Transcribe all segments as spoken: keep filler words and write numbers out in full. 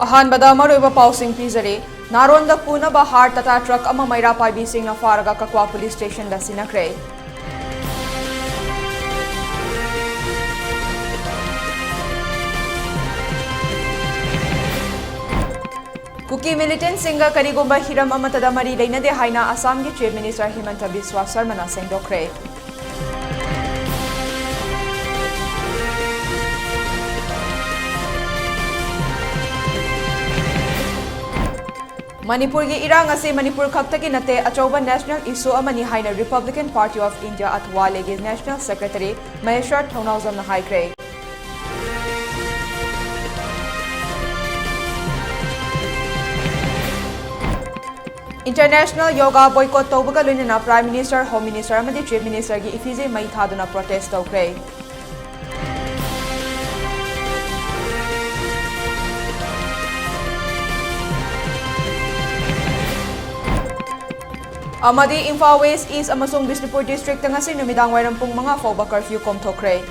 ꯑꯍꯥꯟꯕꯗ ꯃꯔꯨꯑꯣꯏꯕ ꯄꯥꯎꯁꯤꯡ ꯄꯤꯖꯔꯤ꯫ ꯅꯥꯔꯣꯟꯗ ꯄꯨꯅꯕ ꯍꯥꯔ ꯇꯥꯇꯥ ꯇ꯭ꯔꯛ ꯑꯃ ꯃꯩꯔꯥ ꯄꯥꯏꯕꯤꯁꯤꯡꯅ ꯐꯥꯔꯒ ꯀꯛꯋꯥ ꯄꯨꯂꯤꯁ ꯁ꯭ꯇꯦꯁꯟꯗ ꯁꯤꯟꯅꯈ꯭ꯔꯦ꯫ ꯀꯨꯀꯤ ꯃꯤꯂꯤꯇꯦꯟꯠꯁꯤꯡꯒ ꯀꯔꯤꯒꯨꯝꯕ ꯍꯤꯔꯝ ꯑꯃꯠꯇꯗ ꯃꯔꯤ ꯂꯩꯅꯗꯦ ꯍꯥꯏꯅ ꯑꯁꯥꯝꯒꯤ ꯆꯤꯐ ꯃꯤꯅꯤꯁꯇꯔ ꯍꯤꯃꯟꯇ ꯕꯤꯁ꯭ꯋꯥ ꯁꯔꯃꯅ ꯁꯦꯡꯗꯣꯛꯈ꯭ꯔꯦ꯫ ꯃꯅꯤꯄꯨꯔꯒꯤ ꯏꯔꯥꯡ ꯑꯁꯤ ꯃꯅꯤꯄꯨꯔ ꯈꯛꯇꯒꯤ ꯅꯠꯇꯦ, ꯑꯆꯧꯕ ꯅꯦꯁꯅꯦꯜ ꯏꯁꯨ ꯑꯃꯅꯤ ꯍꯥꯏꯅ Republican Party of India ꯑꯊꯋꯥꯂꯦꯒꯤ ꯅꯦꯁꯅꯦꯜ ꯁꯦꯀ꯭ꯔꯦꯇꯔꯤ ꯃꯍꯦꯁ꯭ꯋꯔ ꯊꯧꯅꯥꯎꯖꯝꯅ ꯍꯥꯏꯈ꯭ꯔꯦ꯫ ꯏꯟꯇꯔꯅꯦꯁꯅꯦꯜ ꯌꯣꯒꯥ ꯕꯣꯏꯀꯣꯠ ꯇꯧꯕꯒ ꯂꯣꯏꯅꯅ ꯄ꯭ꯔꯥꯏꯝ ꯃꯤꯅꯤꯁꯇꯔ, ꯍꯣꯝ ꯃꯤꯅꯤꯁꯇꯔ ꯑꯃꯗꯤ ꯆꯤꯐ ꯃꯤꯅꯤꯁꯇꯔꯒꯤ ꯏꯐꯤꯖꯤ ꯃꯩ ꯊꯥꯗꯨꯅ ꯄ꯭ꯔꯣꯇꯦꯁ ꯇꯧꯈ꯭ꯔꯦ꯫ ꯑꯃꯗꯤ ꯏꯝꯐꯥꯜ ꯋꯦꯁ꯭ꯠ, ꯏꯁ꯭ꯠ ꯑꯃꯁꯨꯡ ꯕꯤꯁꯅꯨꯄꯨꯔ ꯗꯤꯁꯇ꯭ꯔꯤꯛꯇ ꯉꯁꯤ ꯅꯨꯃꯤꯗꯥꯡ ꯋꯥꯏꯔꯝ ꯄꯨꯡ ꯃꯉꯥ ꯐꯥꯎꯕ ꯀꯔꯐ꯭ꯌꯨ ꯀꯣꯝꯊꯣꯛꯈ꯭ꯔꯦ꯫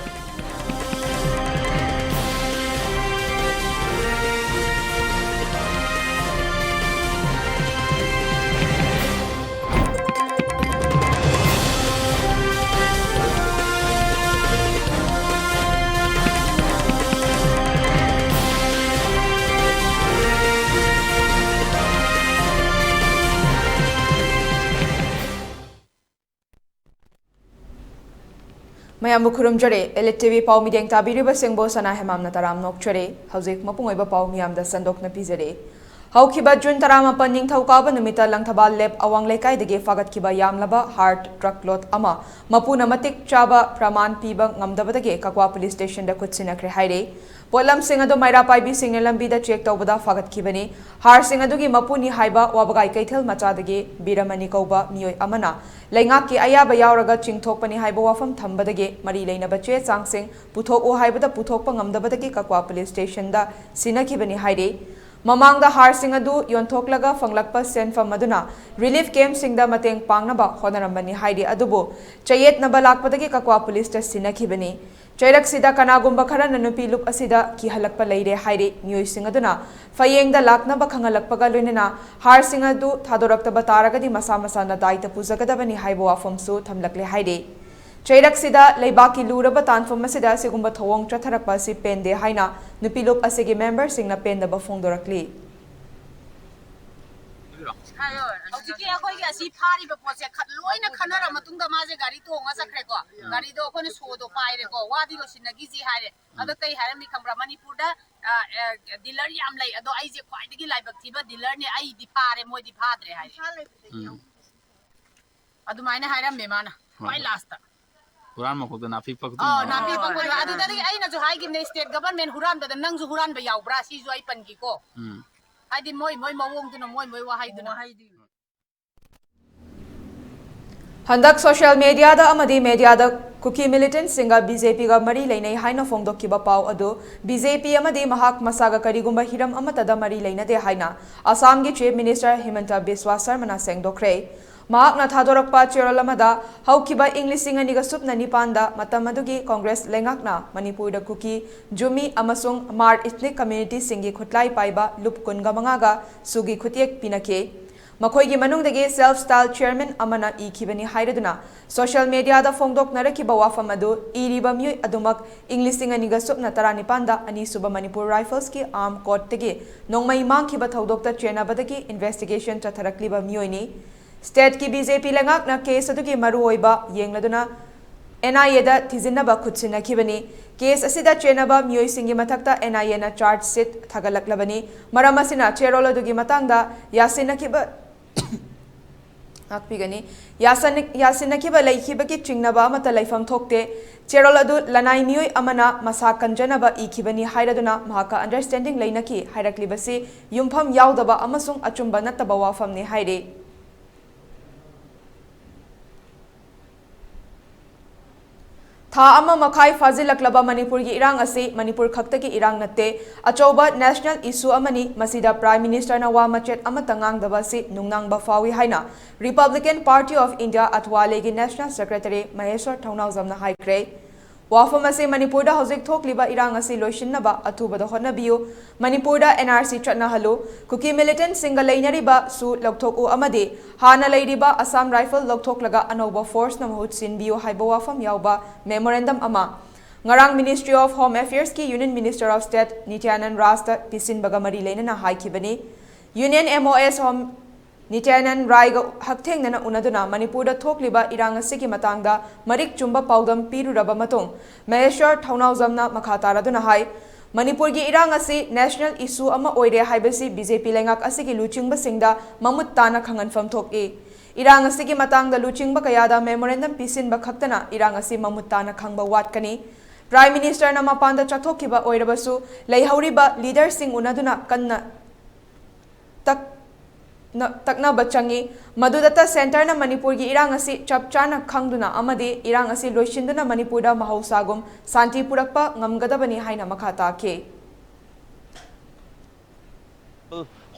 ꯃꯌꯥꯝꯕꯨ ꯈꯨꯔꯨꯝꯖꯔꯤ꯫ Elite TV ꯄꯥꯎ ꯃꯤꯠꯌꯦꯡ ꯇꯥꯕꯤꯔꯤꯕꯁꯤꯡꯕꯨ ꯁꯅꯥ ꯍꯦꯃꯥꯝꯅ ꯇꯔꯥꯝꯅ ꯑꯣꯛꯆꯔꯤ꯫ ꯍꯧꯖꯤꯛ ꯃꯄꯨꯡ ꯑꯣꯏꯕ ꯄꯥꯎ ꯃꯤꯌꯥꯝꯗ ꯁꯟꯗꯣꯛꯅ ꯄꯤꯖꯔꯤ꯫ ꯍꯧꯈꯤꯕ ꯖꯨꯟ ꯇꯔꯥꯃꯥꯄꯟ ꯅꯤꯡꯊꯧꯀꯥꯕ ꯅꯨꯃꯤꯠꯇ ꯂꯪꯊꯕꯥꯜ ꯂꯦꯞ ꯑꯋꯥꯡ ꯂꯩꯀꯥꯏꯗꯒꯤ ꯐꯥꯒꯠꯈꯤꯕ ꯌꯥꯝꯂꯕ ꯍꯥꯔ ꯇ꯭ꯔꯛ ꯂꯣꯗ ꯑꯃ ꯃꯄꯨꯅ ꯃꯇꯤꯛ ꯆꯥꯕ ꯄ꯭ꯔꯃꯥꯟ ꯄꯤꯕ ꯉꯝꯗꯕꯗꯒꯤ ꯀꯛꯋꯥ ꯄꯨꯂꯤꯁ ꯁ꯭ꯇꯦꯁꯟꯗ ꯈꯨꯠꯁꯤꯟꯅꯈ꯭ꯔꯦ ꯍꯥꯏꯔꯤ꯫ ꯄꯣꯠꯂꯝꯁꯤꯡ ꯑꯗꯨ ꯃꯩꯔꯥ ꯄꯥꯏꯕꯤꯁꯤꯡꯅ ꯂꯝꯕꯤꯗ ꯆꯦꯛ ꯇꯧꯕꯗ ꯐꯥꯒꯠꯈꯤꯕꯅꯤ꯫ ꯍꯥꯔꯁꯤꯡ ꯑꯗꯨꯒꯤ ꯃꯄꯨꯅꯤ ꯍꯥꯏꯕ ꯋꯥꯕꯒꯥꯏ ꯀꯩꯊꯦꯜ ꯃꯆꯥꯗꯒꯤ ꯕꯤꯔꯃꯅꯤ ꯀꯧꯕ ꯃꯤꯑꯣꯏ ꯑꯃꯅ ꯂꯩꯉꯥꯛꯀꯤ ꯑꯌꯥꯕ ꯌꯥꯎꯔꯒ ꯆꯤꯡꯊꯣꯛꯄꯅꯤ ꯍꯥꯏꯕ ꯋꯥꯐꯝ ꯊꯝꯕꯗꯒꯤ ꯃꯔꯤ ꯂꯩꯅꯕ ꯆꯦ ꯆꯥꯡꯁꯤꯡ ꯄꯨꯊꯣꯛꯎ ꯍꯥꯏꯕꯗ ꯄꯨꯊꯣꯛꯄ ꯉꯝꯗꯕꯗꯒꯤ ꯀꯛꯋꯥ ꯄꯨꯂꯤꯁ ꯁ꯭ꯇꯦꯁꯟꯗ ꯁꯤꯟꯅꯈꯤꯕꯅꯤ ꯍꯥꯏꯔꯤ꯫ ꯃꯃꯥꯡꯗ ꯍꯥꯔꯁꯤꯡ ꯑꯗꯨ ꯌꯣꯟꯊꯣꯛꯂꯒ ꯐꯪꯂꯛꯄ ꯁꯦꯟꯐꯝ ꯑꯗꯨꯅ ꯔꯤꯂꯤꯐ ꯀꯦꯝꯞꯁꯤꯡꯗ ꯃꯇꯦꯡ ꯄꯥꯡꯅꯕ ꯍꯣꯠꯅꯔꯝꯕꯅꯤ ꯍꯥꯏꯔꯤ, ꯑꯗꯨꯕꯨ ꯆꯌꯦꯠꯅꯕ ꯂꯥꯛꯄꯗꯒꯤ ꯀꯛꯋꯥ ꯄꯨꯂꯤꯁꯇ ꯁꯤꯟꯅꯈꯤꯕꯅꯤ꯫ ꯆꯩꯔꯛꯁꯤꯗ ꯀꯅꯥꯒꯨꯝꯕ ꯈꯔꯅ ꯅꯨꯄꯤ ꯂꯨꯞ ꯑꯁꯤꯗ ꯀꯤꯍꯜꯂꯛꯄ ꯂꯩꯔꯦ ꯍꯥꯏꯔꯤ꯫ ꯃꯤꯑꯣꯏꯁꯤꯡ ꯑꯗꯨꯅ ꯐꯌꯦꯡꯗ ꯂꯥꯛꯅꯕ ꯈꯪꯍꯜꯂꯛꯄꯒ ꯂꯣꯏꯅꯅ ꯍꯥꯔꯁꯤꯡ ꯑꯗꯨ ꯊꯥꯗꯣꯔꯛꯇꯕ ꯇꯥꯔꯒꯗꯤ ꯃꯁꯥ ꯃꯁꯥꯅ ꯗꯥꯏꯇ ꯄꯨꯖꯒꯗꯕꯅꯤ ꯍꯥꯏꯕ ꯋꯥꯐꯝꯁꯨ ꯊꯝꯂꯛꯂꯦ ꯍꯥꯏꯔꯤ꯫ ꯆꯩꯔꯛꯁꯤꯗ ꯂꯩꯕꯥꯛꯀꯤ ꯂꯨꯔꯕ ꯇꯥꯟꯐꯝ ꯑꯁꯤꯗ ꯑꯁꯤꯒꯨꯝꯕ ꯊꯧꯑꯣꯡ ꯆꯠꯊꯔꯛꯄ ꯑꯁꯤ ꯄꯦꯟꯗꯦ ꯍꯥꯏꯅ ꯅꯨꯄꯤ ꯂꯨꯞ ꯑꯁꯤꯒꯤ ꯃꯦꯝꯕꯔꯁꯤꯡꯅ ꯄꯦꯟꯗꯕ ꯐꯣꯡꯗꯣꯔꯛꯂꯤ꯫ ꯍꯧꯖꯤꯛꯀꯤ ꯑꯩꯈꯣꯏꯒꯤ ꯑꯁꯤ ꯐꯥꯔꯤꯕ ꯄꯣꯠꯁꯦ ꯈ-, ꯂꯣꯏꯅ ꯈꯟꯅꯔ ꯃꯇꯨꯡꯗ ꯃꯥꯁꯦ ꯒꯥꯔꯤ ꯇꯣꯡꯉ ꯆꯠꯈ꯭ꯔꯦꯀꯣ꯫ ꯒꯥꯔꯤꯗꯣ ꯑꯩꯈꯣꯏꯅ ꯁꯣꯗꯣ ꯄꯥꯏꯔꯦꯀꯣ, ꯋꯥꯗꯤ ꯂꯣꯏꯁꯤꯟꯅꯈꯤꯁꯤ ꯍꯥꯏꯔꯦ꯫ ꯑꯗꯣ ꯀꯩ ꯍꯥꯏꯔꯝꯃꯤ ꯈꯪꯕ꯭ꯔꯥ? ꯃꯅꯤꯄꯨꯔꯗ ꯗꯤꯂꯔ ꯌꯥꯝ ꯂꯩ, ꯑꯗꯣ ꯑꯩꯁꯦ ꯈ꯭ꯋꯥꯏꯗꯒꯤ ꯂꯥꯏꯕꯛ ꯊꯤꯕ ꯗꯤꯂꯔꯅꯦ, ꯑꯩꯗꯤ ꯐꯥꯔꯦ, ꯃꯣꯏꯗꯤ ꯐꯥꯗ꯭ꯔꯦ ꯍꯥꯏꯔꯦ꯫ ꯎꯝ꯫ ꯑꯗꯨꯃꯥꯏꯅ ꯍꯥꯏꯔꯝꯃꯦ ꯃꯥꯅ ꯈ꯭ꯋꯥꯏ ꯂꯥꯁꯇ꯫ ꯍꯨꯔꯥꯟꯕ ꯈꯣꯛꯇ ꯅꯥꯄꯤ ꯄꯛꯇꯨꯅ꯫ ꯑꯥ, ꯅꯥꯄꯤ ꯄꯛꯄꯗꯣ꯫ ꯑꯗꯨꯗꯒꯤ ꯑꯩꯅꯁꯨ ꯍꯥꯏꯈꯤꯕꯅꯦ, ꯁ꯭ꯇꯦꯠ ꯒꯚꯔꯟꯃꯦꯟ ꯍꯨꯔꯥꯟꯕꯗ ꯅꯪꯁꯨ ꯍꯨꯔꯥꯟꯕ ꯌꯥꯎꯕ꯭ꯔꯥ, ꯁꯤꯁꯨ ꯑꯩ ꯄꯟꯈꯤꯀꯣ꯫ ꯎꯝ꯫ ꯍꯥꯏꯗꯤ ꯃꯣꯏ ꯃꯣꯏ ꯃꯑꯣꯡꯗꯨꯅ, ꯃꯣꯏ ꯃꯣꯏ ꯋꯥꯍꯩꯗꯨꯅ꯫ ꯍꯟꯗꯛ ꯁꯣꯁꯤꯌꯦꯜ ꯃꯦꯗꯤꯌꯥꯗ ꯑꯃꯗꯤ ꯃꯦꯗꯤꯌꯥꯗ ꯀꯨꯀꯤ ꯃꯤꯂꯤꯇꯦꯟꯠꯁꯤꯡꯒ ꯕꯤꯖꯦꯄꯤꯒ ꯃꯔꯤ ꯂꯩꯅꯩ ꯍꯥꯏꯅ ꯐꯣꯡꯗꯣꯛꯈꯤꯕ ꯄꯥꯎ ꯑꯗꯨ ꯕꯤꯖꯦꯄꯤ ꯑꯃꯗꯤ ꯃꯍꯥꯛ ꯃꯁꯥꯒ ꯀꯔꯤꯒꯨꯝꯕ ꯍꯤꯔꯝ ꯑꯃꯠꯇꯗ ꯃꯔꯤ ꯂꯩꯅꯗꯦ ꯍꯥꯏꯅ ꯑꯁꯥꯝꯒꯤ ꯆꯤꯐ ꯃꯤꯅꯤꯁꯇꯔ ꯍꯤꯃꯟꯇ ꯕꯤꯁ꯭ꯋꯥ ꯁꯔꯃꯅ ꯁꯦꯡꯗꯣꯛꯈ꯭ꯔꯦ꯫ ꯃꯍꯥꯛꯅ ꯊꯥꯗꯣꯔꯛꯄ ꯆꯦꯔꯣꯜ ꯑꯃꯗ, ꯍꯧꯈꯤꯕ ꯏꯪ ꯂꯤꯁꯤꯡ ꯑꯅꯤꯒ ꯁꯨꯞꯅ ꯅꯤꯄꯥꯟꯗ ꯃꯇꯝ ꯑꯗꯨꯒꯤ ꯀꯣꯡꯒ꯭ꯔꯦꯁ ꯂꯩꯉꯥꯛꯅ ꯃꯅꯤꯄꯨꯔꯗ ꯀꯨꯀꯤ, ꯖꯨꯃꯤ ꯑꯃꯁꯨꯡ ꯃꯥꯔ ꯏꯊꯅꯤꯛ ꯀꯝꯃ꯭ꯌꯨꯅꯤꯇꯤꯁꯤꯡꯒꯤ ꯈꯨꯠꯂꯥꯏ ꯄꯥꯏꯕ ꯂꯨꯞ ꯀꯨꯟꯒ ꯃꯉꯥꯒ ꯁꯨꯒꯤ ꯈꯨꯠꯌꯦꯛ ꯄꯤꯅꯈꯤ꯫ ꯃꯈꯣꯏꯒꯤ ꯃꯅꯨꯡꯗꯒꯤ ꯁꯦꯜꯐ ꯁ꯭ꯇꯥꯏꯜ ꯆꯤꯌꯔꯃꯦꯟ ꯑꯃꯅ ꯏꯈꯤꯕꯅꯤ ꯍꯥꯏꯔꯗꯨꯅ ꯁꯣꯁꯤꯌꯦꯜ ꯃꯦꯗꯤꯌꯥꯗ ꯐꯣꯡꯗꯣꯛꯅꯔꯛꯈꯤꯕ ꯋꯥꯐꯝ ꯑꯗꯨ ꯏꯔꯤꯕ ꯃꯤꯑꯣꯏ ꯑꯗꯨꯃꯛ ꯏꯪ ꯂꯤꯁꯤꯡ ꯑꯅꯤꯒ ꯁꯨꯞꯅ ꯇꯔꯥꯅꯤꯄꯥꯟꯗ ꯑꯅꯤꯁꯨꯕ ꯃꯅꯤꯄꯨꯔ ꯔꯥꯏꯐꯜꯁꯀꯤ ꯑꯥꯔꯝ ꯀꯣꯔꯠꯇꯒꯤ ꯅꯣꯡꯃꯩ ꯃꯥꯡꯈꯤꯕ ꯊꯧꯗꯣꯛꯇ ꯆꯦꯟꯅꯕꯗꯒꯤ ꯏꯟꯚꯦꯁꯇꯤꯒꯦꯁꯟ ꯆꯠꯊꯔꯛꯂꯤꯕ ꯃꯤꯑꯣꯏꯅꯤ꯫ ꯁ꯭ꯇꯦꯠꯀꯤ ꯕꯤꯖꯦꯄꯤ ꯂꯩꯉꯥꯛꯅ ꯀꯦꯁ ꯑꯗꯨꯒꯤ ꯃꯔꯨꯑꯣꯏꯕ ꯌꯦꯡꯂꯗꯨꯅ ꯑꯦꯟ ꯑꯥꯏ ꯑꯦꯗ ꯊꯤꯖꯤꯟꯅꯕ ꯈꯨꯠꯁꯤꯟꯅꯈꯤꯕꯅꯤ꯫ ꯀꯦꯁ ꯑꯁꯤꯗ ꯆꯦꯟꯅꯕ ꯃꯤꯑꯣꯏꯁꯤꯡꯒꯤ ꯃꯊꯛꯇ ꯑꯦꯟ ꯑꯥꯏ ꯑꯦꯅ ꯆꯥꯔꯖ ꯁꯤꯠ ꯊꯥꯒꯠꯂꯛꯂꯕꯅꯤ꯫ ꯃꯔꯝ ꯑꯁꯤꯅ ꯆꯦꯔꯣꯜ ꯑꯗꯨꯒꯤ ꯃꯇꯥꯡꯗ ꯌꯥꯁꯤꯟꯅꯈꯤꯕ, ꯉꯥꯛꯄꯤꯒꯅꯤ, ꯌꯥꯁꯟ-, ꯌꯥꯁꯤꯟꯅꯈꯤꯕ ꯂꯩꯈꯤꯕꯒꯤ ꯆꯤꯡꯅꯕ ꯑꯃꯠꯇ ꯂꯩꯐꯝ ꯊꯣꯛꯇꯦ꯫ ꯆꯦꯔꯣꯜ ꯑꯗꯨ ꯂꯅꯥꯏ ꯃꯤꯑꯣꯏ ꯑꯃꯅ ꯃꯁꯥ ꯀꯟꯖꯅꯕ ꯏꯈꯤꯕꯅꯤ ꯍꯥꯏꯔꯗꯨꯅ ꯃꯍꯥꯛꯀ ꯑꯟꯗꯔꯁ꯭ꯇꯦꯟꯗꯤꯡ ꯂꯩꯅꯈꯤ ꯍꯥꯏꯔꯛꯂꯤꯕꯁꯤ ꯌꯨꯝꯐꯝ ꯌꯥꯎꯗꯕ ꯑꯃꯁꯨꯡ ꯑꯆꯨꯝꯕ ꯅꯠꯇꯕ ꯋꯥꯐꯝꯅꯤ ꯍꯥꯏꯔꯤ꯫ ꯊꯥ ꯑꯃ ꯃꯈꯥꯏ ꯐꯥꯖꯤꯜꯂꯛꯂꯕ ꯃꯅꯤꯄꯨꯔꯒꯤ ꯏꯔꯥꯡ ꯑꯁꯤ ꯃꯅꯤꯄꯨꯔ ꯈꯛꯇꯒꯤ ꯏꯔꯥꯡ ꯅꯠꯇꯦ, ꯑꯆꯧꯕ ꯅꯦꯁꯅꯦꯜ ꯏꯁꯨ ꯑꯃꯅꯤ꯫ ꯃꯁꯤꯗ ꯄ꯭ꯔꯥꯏꯝ ꯃꯤꯅꯤꯁꯇꯔꯅ ꯋꯥ ꯃꯆꯦꯠ ꯑꯃꯠꯇ ꯉꯥꯡꯗꯕ ꯑꯁꯤ ꯅꯨꯡꯅꯥꯡꯕ ꯐꯥꯎꯏ ꯍꯥꯏꯅ ꯔꯤꯄꯕ꯭ꯂꯤꯀꯦꯟ ꯄꯥꯔꯇꯤ ꯑꯣꯐ ꯏꯟꯗꯤꯌꯥ ꯑꯊꯋꯥꯂꯦꯒꯤ ꯅꯦꯁꯅꯦꯜ ꯁꯦꯀ꯭ꯔꯦꯇꯔꯤ ꯃꯍꯦꯁ꯭ꯋꯔ ꯊꯧꯅꯥꯎꯖꯝꯅ ꯍꯥꯏꯈ꯭ꯔꯦ꯫ ꯋꯥꯐꯝ ꯑꯁꯤ ꯃꯅꯤꯄꯨꯔꯗ ꯍꯧꯖꯤꯛ ꯊꯣꯛꯂꯤꯕ ꯏꯔꯥꯡ ꯑꯁꯤ ꯂꯣꯏꯁꯤꯟꯅꯕ ꯑꯊꯨꯕꯗ ꯍꯣꯠꯅꯕꯤꯌꯨ꯫ ꯃꯅꯤꯄꯨꯔꯗ N R C ꯆꯠꯅꯍꯜꯂꯨ꯫ ꯀꯨꯀꯤ militantꯁꯤꯡꯒ ꯂꯩꯅꯔꯤꯕꯁꯨ ꯂꯧꯊꯣꯛꯎ ꯑꯃꯗꯤ ꯍꯥꯟꯅ ꯂꯩꯔꯤꯕ Assam Rifle ꯂꯧꯊꯣꯛꯂꯒ ꯑꯅꯧꯕ forceꯅ ꯃꯍꯨꯠ ꯁꯤꯟꯕꯤꯌꯨ ꯍꯥꯏꯕ ꯋꯥꯐꯝ ꯌꯥꯎꯕ memorandum ꯑꯃ ꯉꯔꯥꯡ Ministry of Home Affairsꯀꯤ Union Minister of State ꯅꯤꯇ꯭ꯌꯥꯅꯟ ꯔꯥꯖꯇ ꯄꯤꯁꯤꯟꯕꯒ ꯃꯔꯤ ꯂꯩꯅꯅ ꯍꯥꯏꯈꯤꯕꯅꯤ꯫ Union M O S Home ꯅꯤꯇ꯭ꯌꯥꯅꯟ ꯔꯥꯏꯒ ꯍꯛꯊꯦꯡꯅꯅ ꯎꯅꯗꯨꯅ ꯃꯅꯤꯄꯨꯔꯗ ꯊꯣꯛꯂꯤꯕ ꯏꯔꯥꯡ ꯑꯁꯤꯒꯤ ꯃꯇꯥꯡꯗ ꯃꯔꯤꯛ ꯆꯨꯝꯕ ꯄꯥꯎꯗꯝ ꯄꯤꯔꯨꯔꯕ ꯃꯇꯨꯡ, ꯃꯍꯦꯁ꯭ꯋꯔ ꯊꯧꯅꯥꯎꯖꯝꯅ ꯃꯈꯥ ꯇꯥꯔꯗꯨꯅ ꯍꯥꯏ, ꯃꯅꯤꯄꯨꯔꯒꯤ ꯏꯔꯥꯡ ꯑꯁꯤ national issue ꯑꯃ ꯑꯣꯏꯔꯦ ꯍꯥꯏꯕꯁꯤ B J P ꯂꯩꯉꯥꯛ ꯑꯁꯤꯒꯤ ꯂꯨꯆꯤꯡꯕꯁꯤꯡꯗ ꯃꯃꯨꯠ ꯇꯥꯅ ꯈꯪꯍꯟꯐꯝ ꯊꯣꯛꯏ꯫ ꯏꯔꯥꯡ ꯑꯁꯤꯒꯤ ꯃꯇꯥꯡꯗ ꯂꯨꯆꯤꯡꯕ ꯀꯌꯥꯗ memorandum ꯄꯤꯁꯤꯟꯕ ꯈꯛꯇꯅ ꯏꯔꯥꯡ ꯑꯁꯤ ꯃꯃꯨꯠ ꯇꯥꯅ ꯈꯪꯕ ꯋꯥꯠꯀꯅꯤ꯫ Prime Ministerꯅ ꯃꯄꯥꯟꯗ ꯆꯠꯊꯣꯛꯈꯤꯕ ꯑꯣꯏꯔꯕꯁꯨ, ꯂꯩꯍꯧꯔꯤꯕ leaderꯁꯤꯡ ꯎꯅꯗꯨꯅ ꯀꯟꯅ ꯇꯛ-, ꯅ-, ꯇꯛꯅꯕ ꯆꯪꯏ꯫ ꯃꯗꯨꯗꯇ centreꯅ ꯃꯅꯤꯄꯨꯔꯒꯤ ꯏꯔꯥꯡ ꯑꯁꯤ ꯆꯞ ꯆꯥꯅ ꯈꯪꯗꯨꯅ ꯑꯃꯗꯤ ꯏꯔꯥꯡ ꯑꯁꯤ ꯂꯣꯏꯁꯤꯟꯗꯨꯅ ꯃꯅꯤꯄꯨꯔꯗ ꯃꯍꯧꯁꯥꯒꯨꯝ ꯁꯥꯟꯇꯤ ꯄꯨꯔꯛꯄ ꯉꯝꯒꯗꯕꯅꯤ ꯍꯥꯏꯅ ꯃꯈꯥ ꯇꯥꯈꯤ꯫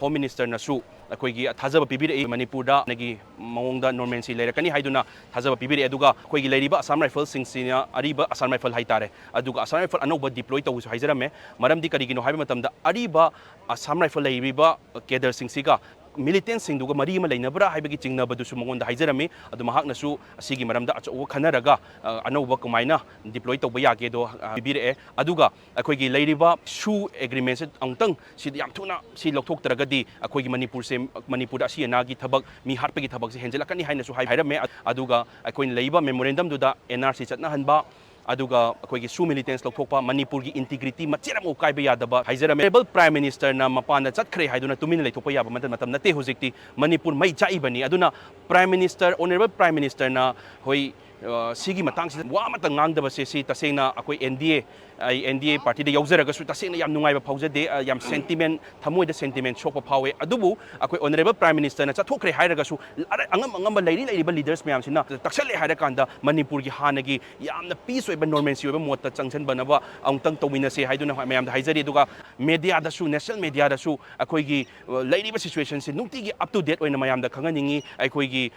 Home Ministerꯅꯁꯨ ꯑꯩꯈꯣꯏꯒꯤ ꯊꯥꯖꯕ ꯄꯤꯕꯤꯔꯛꯏ, ꯃꯅꯤꯄꯨꯔꯗ ꯅꯒꯤ ꯃꯑꯣꯡꯗ normalcy ꯂꯩꯔꯛꯀꯅꯤ ꯍꯥꯏꯗꯨꯅ ꯊꯥꯖꯕ ꯄꯤꯕꯤꯔꯛꯑꯦ꯫ ꯑꯗꯨꯒ ꯑꯩꯈꯣꯏꯒꯤ ꯂꯩꯔꯤꯕ Assam Rifleꯁꯤꯡꯁꯤꯅ ꯑꯔꯤꯕ Assam Rifle ꯍꯥꯏꯇꯥꯔꯦ, ꯑꯗꯨꯒ Assam Rifle ꯑꯅꯧꯕ deploy ꯇꯧꯕꯁꯨ ꯍꯥꯏꯖꯔꯝꯃꯦ꯫ ꯃꯔꯝꯗꯤ ꯀꯔꯤꯒꯤꯅꯣ ꯍꯥꯏꯕ ꯃꯇꯝꯗ, ꯑꯔꯤꯕ Assam Rifle ꯂꯩꯔꯤꯕ cadreꯁꯤꯡꯁꯤꯒ militantꯁꯤꯡꯗꯨꯒ ꯃꯔꯤ ꯑꯃ ꯂꯩꯅꯕ꯭ꯔꯥ ꯍꯥꯏꯕꯒꯤ ꯆꯤꯡꯅꯕꯗꯨꯁꯨ ꯃꯉꯣꯟꯗ ꯍꯥꯏꯖꯔꯝꯃꯤ꯫ ꯑꯗꯨ ꯃꯍꯥꯛꯅꯁꯨ ꯑꯁꯤꯒꯤ ꯃꯔꯝꯗ ꯑꯆꯧꯕ ꯈꯟꯅꯔꯒ, ꯑ, ꯑꯅꯧꯕ ꯀꯃꯥꯏꯅ deploy ꯇꯧꯕ ꯌꯥꯒꯦꯗꯣ, ꯑ, ꯄꯤꯕꯤꯔꯛꯑꯦ꯫ ꯑꯗꯨꯒ ꯑꯩꯈꯣꯏꯒꯤ ꯂꯩꯔꯤꯕ SoO agreementꯁꯦ ꯑꯃꯨꯛꯇꯪ ꯁꯤꯗ ꯌꯥꯝ ꯊꯨꯅ ꯁꯤ ꯂꯧꯊꯣꯛꯇ꯭ꯔꯒꯗꯤ ꯑꯩꯈꯣꯏꯒꯤ ꯃꯅꯤꯄꯨꯔꯁꯦ, ꯃꯅꯤꯄꯨꯔꯗ ꯑꯁꯤ ꯑꯅꯥꯒꯤ ꯊꯕꯛ, ꯃꯤ ꯍꯥꯠꯄꯒꯤ ꯊꯕꯛꯁꯦ ꯍꯦꯟꯖꯜꯂꯛꯀꯅꯤ ꯍꯥꯏꯅꯁꯨ ꯍꯥꯏ-, ꯍꯥꯏꯔꯝꯃꯦ꯫ ꯑꯗꯨꯒ ꯑꯩꯈꯣꯏꯅ ꯂꯩꯔꯤꯕ memorandumꯗꯨꯗ N R C ꯆꯠꯅꯍꯟꯕ, ꯑꯗꯨꯒ ꯑꯩꯈꯣꯏꯒꯤ SoO militants ꯂꯧꯊꯣꯛꯄ, ꯃꯅꯤꯄꯨꯔꯒꯤ integrity ꯃꯆꯦꯠ ꯑꯃ ꯀꯥꯏꯕ ꯌꯥꯗꯕ ꯍꯥꯏꯖꯔꯝꯃꯦ꯫ Honourable Prime Ministerꯅ ꯃꯄꯥꯟꯗ ꯆꯠꯈ꯭ꯔꯦ ꯍꯥꯏꯗꯨꯅ ꯇꯨꯃꯤꯟꯅ ꯂꯩꯊꯣꯛꯄ ꯌꯥꯕ ꯃꯇꯝ, ꯃꯇꯝ ꯅꯠꯇꯦ ꯍꯧꯖꯤꯛꯇꯤ꯫ ꯃꯅꯤꯄꯨꯔ ꯃꯩ ꯆꯥꯛꯏꯕꯅꯤ꯫ ꯑꯗꯨꯅ Prime Minister, Honourable Prime Ministerꯅ ꯍꯣꯏ, ꯑ, ꯁꯤꯒꯤ ꯃꯇꯥꯡꯁꯤꯗ ꯋꯥ ꯑꯃꯇ ꯉꯥꯡꯗꯕꯁꯦ, ꯁꯤ ꯇꯁꯦꯡꯅ ꯑꯩꯈꯣꯏ N D A, ꯑꯩ N D A partyꯗ ꯌꯥꯎꯖꯔꯒꯁꯨ ꯇꯁꯦꯡꯅ ꯌꯥꯝ ꯅꯨꯡꯉꯥꯏꯕ ꯐꯥꯎꯖꯗꯦ꯫ ꯑ, ꯌꯥꯝ sentiment, ꯊꯃꯣꯏꯗ sentiment ꯁꯣꯛꯄ ꯐꯥꯎꯋꯦ꯫ ꯑꯗꯨꯕꯨ ꯑꯩꯈꯣꯏ Honourable Prime Ministerꯅ ꯆꯠꯊꯣꯛꯈ꯭ꯔꯦ ꯍꯥꯏꯔꯒꯁꯨ, ꯑꯔ-, ꯑꯉꯝ ꯑꯉꯝꯕ ꯂꯩꯔꯤ ꯂꯩꯔꯤꯕ leaders ꯃꯌꯥꯝꯁꯤꯅ ꯇꯛꯁꯜꯂꯦ ꯍꯥꯏꯔꯀꯥꯟꯗ ꯃꯅꯤꯄꯨꯔꯒꯤ ꯍꯥꯟꯅꯒꯤ ꯌꯥꯝꯅ peace ꯑꯣꯏꯕ, normalcy ꯑꯣꯏꯕ ꯃꯣꯠꯇ ꯆꯪꯁꯤꯟꯕꯅꯕ ꯑꯃꯨꯛꯇꯪ ꯇꯧꯃꯤꯟꯅꯁꯦ ꯍꯥꯏꯗꯨꯅ ꯃꯌꯥꯝꯗ ꯍꯥꯏꯖꯔꯤ꯫ ꯑꯗꯨꯒ mediaꯗꯁꯨ, national mediaꯗꯁꯨ ꯑꯩꯈꯣꯏꯒꯤ, ꯑ, ꯂꯩꯔꯤꯕ situationꯁꯤ ꯅꯨꯡꯇꯤꯒꯤ up to date ꯑꯣꯏꯅ ꯃꯌꯥꯝꯗ ꯈꯪꯍꯟꯅꯤꯡꯉꯤ꯫ ꯑꯩꯈꯣꯏꯒꯤ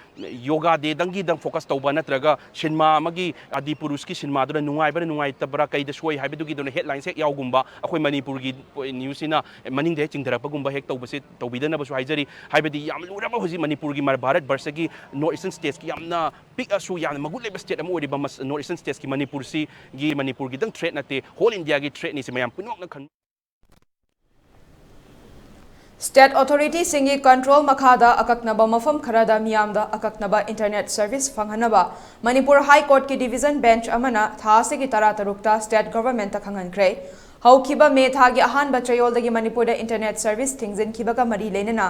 Yoga Dayꯗꯪꯒꯤꯗꯪ focus ꯇꯧꯕ ꯅꯠꯇ꯭ꯔꯒ ꯁꯤꯅꯦꯃꯥ ꯑꯃꯒꯤ ꯑꯗꯤ ꯄꯨꯔꯨꯁꯀꯤ ꯁꯤꯅꯦꯃꯥꯗꯨꯅ ꯅꯨꯡꯉꯥꯏꯕ꯭ꯔꯥ ꯅꯨꯡꯉꯥꯏꯇꯕ꯭ꯔꯥ, ꯀꯩꯗ ꯁꯣꯏ ꯍꯥꯏꯕꯗꯨꯒꯤ ꯑꯗꯨꯅ ꯍꯦꯗꯂꯥꯏꯟꯁ ꯍꯦꯛ ꯌꯥꯎꯒꯨꯝꯕ, ꯑꯩꯈꯣꯏ ꯃꯅꯤꯄꯨꯔꯒꯤ ꯅ꯭ꯌꯨꯁꯁꯤꯅ ꯃꯅꯤꯡꯗ ꯍꯦꯛ ꯆꯤꯡꯊꯔꯛꯄꯒꯨꯝꯕ ꯍꯦꯛ ꯇꯧꯕꯁꯦ ꯇꯧꯕꯤꯗꯅꯕꯁꯨ ꯍꯥꯏꯖꯔꯤ꯫ ꯍꯥꯏꯕꯗꯤ ꯌꯥꯝ ꯂꯨꯔꯕ ꯍꯧꯖꯤꯛ ꯃꯅꯤꯄꯨꯔꯒꯤ ꯃ-, ꯚꯥꯔꯠ ꯕꯔꯁꯒꯤ ꯅꯣꯔꯠ ꯏꯁꯇꯔꯟ ꯁ꯭ꯇꯦꯠꯁꯀꯤ ꯌꯥꯝꯅ ꯄꯤꯛꯑꯁꯨ ꯌꯥꯝꯅ ꯃꯒꯨꯟ ꯂꯩꯕ ꯁ꯭ꯇꯦꯠ ꯑꯃ ꯑꯣꯏꯔꯤꯕ ꯃꯁ-, ꯅꯣꯔꯠ ꯏꯁꯇꯔꯟ ꯁ꯭ꯇꯦꯠꯁꯀꯤ ꯃꯅꯤꯄꯨꯔꯁꯤꯒꯤ, ꯃꯅꯤꯄꯨꯔꯒꯤꯗꯪ ꯊ꯭ꯔꯦꯠ ꯅꯠꯇꯦ, ꯍꯣꯜ ꯏꯟꯗꯤꯌꯥꯒꯤ ꯊ꯭ꯔꯦꯠꯅꯤ ꯁꯤ ꯃꯌꯥꯝ ꯄꯨꯝꯅꯃꯛꯅ ꯈꯟ- ꯁ꯭ꯇꯦꯠ ꯑꯣꯊꯣꯔꯤꯇꯤꯁꯤꯡꯒꯤ ꯀꯟꯇ꯭ꯔꯣꯜ ꯃꯈꯥꯗ ꯑꯀꯛꯅꯕ ꯃꯐꯝ ꯈꯔꯗ ꯃꯤꯌꯥꯝꯗ ꯑꯀꯛꯅꯕ ꯏꯟꯇꯔꯅꯦꯠ ꯁꯔꯚꯤꯁ ꯐꯪꯍꯟꯅꯕ ꯃꯅꯤꯄꯨꯔ ꯍꯥꯏ ꯀꯣꯔꯠꯀꯤ ꯗꯤꯚꯤꯖꯟ ꯕꯦꯟꯆ ꯑꯃꯅ ꯊꯥ ꯑꯁꯤꯒꯤ ꯇꯔꯥ ꯇꯔꯨꯛꯇ ꯁ꯭ꯇꯦꯠ ꯒꯚꯔꯟꯃꯦꯟꯠꯇ ꯈꯪꯍꯟꯈ꯭ꯔꯦ꯫ ꯍꯧꯈꯤꯕ ꯃꯦ ꯊꯥꯒꯤ ꯑꯍꯥꯟꯕ ꯆꯌꯣꯜꯗꯒꯤ ꯃꯅꯤꯄꯨꯔꯗ ꯏꯟꯇꯔꯅꯦꯠ ꯁꯔꯚꯤꯁ ꯊꯤꯡꯖꯤꯟꯈꯤꯕꯒ ꯃꯔꯤ ꯂꯩꯅꯅ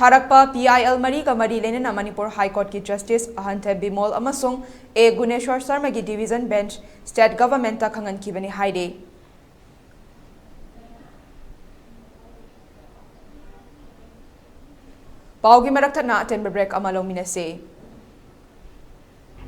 ꯊꯥꯔꯛꯄ ꯄꯤ ꯑꯥꯏ ꯑꯦꯜ ꯃꯔꯤꯒ ꯃꯔꯤ ꯂꯩꯅꯅ ꯃꯅꯤꯄꯨꯔ ꯍꯥꯏ ꯀꯣꯔꯠꯀꯤ ꯖꯁꯇꯤꯁ ꯑꯍꯟꯊꯦ ꯕꯤꯃꯣꯜ ꯑꯃꯁꯨꯡ ꯑꯦ ꯒꯨꯅꯦꯁꯣꯔ ꯁꯔꯃꯒꯤ ꯗꯤꯚꯤꯖꯟ ꯕꯦꯟꯆ ꯁ꯭ꯇꯦꯠ ꯒꯚꯔꯟꯃꯦꯟꯠꯇ ꯈꯪꯍꯟꯈꯤꯕꯅꯤ ꯍꯥꯏꯔꯤ꯫ ꯄꯥꯎꯒꯤ ꯃꯔꯛ ꯊꯠꯅ ꯑꯇꯦꯟꯕ ꯕ꯭ꯔꯦꯛ ꯑꯃ ꯂꯧꯃꯤꯟꯅꯁꯤ꯫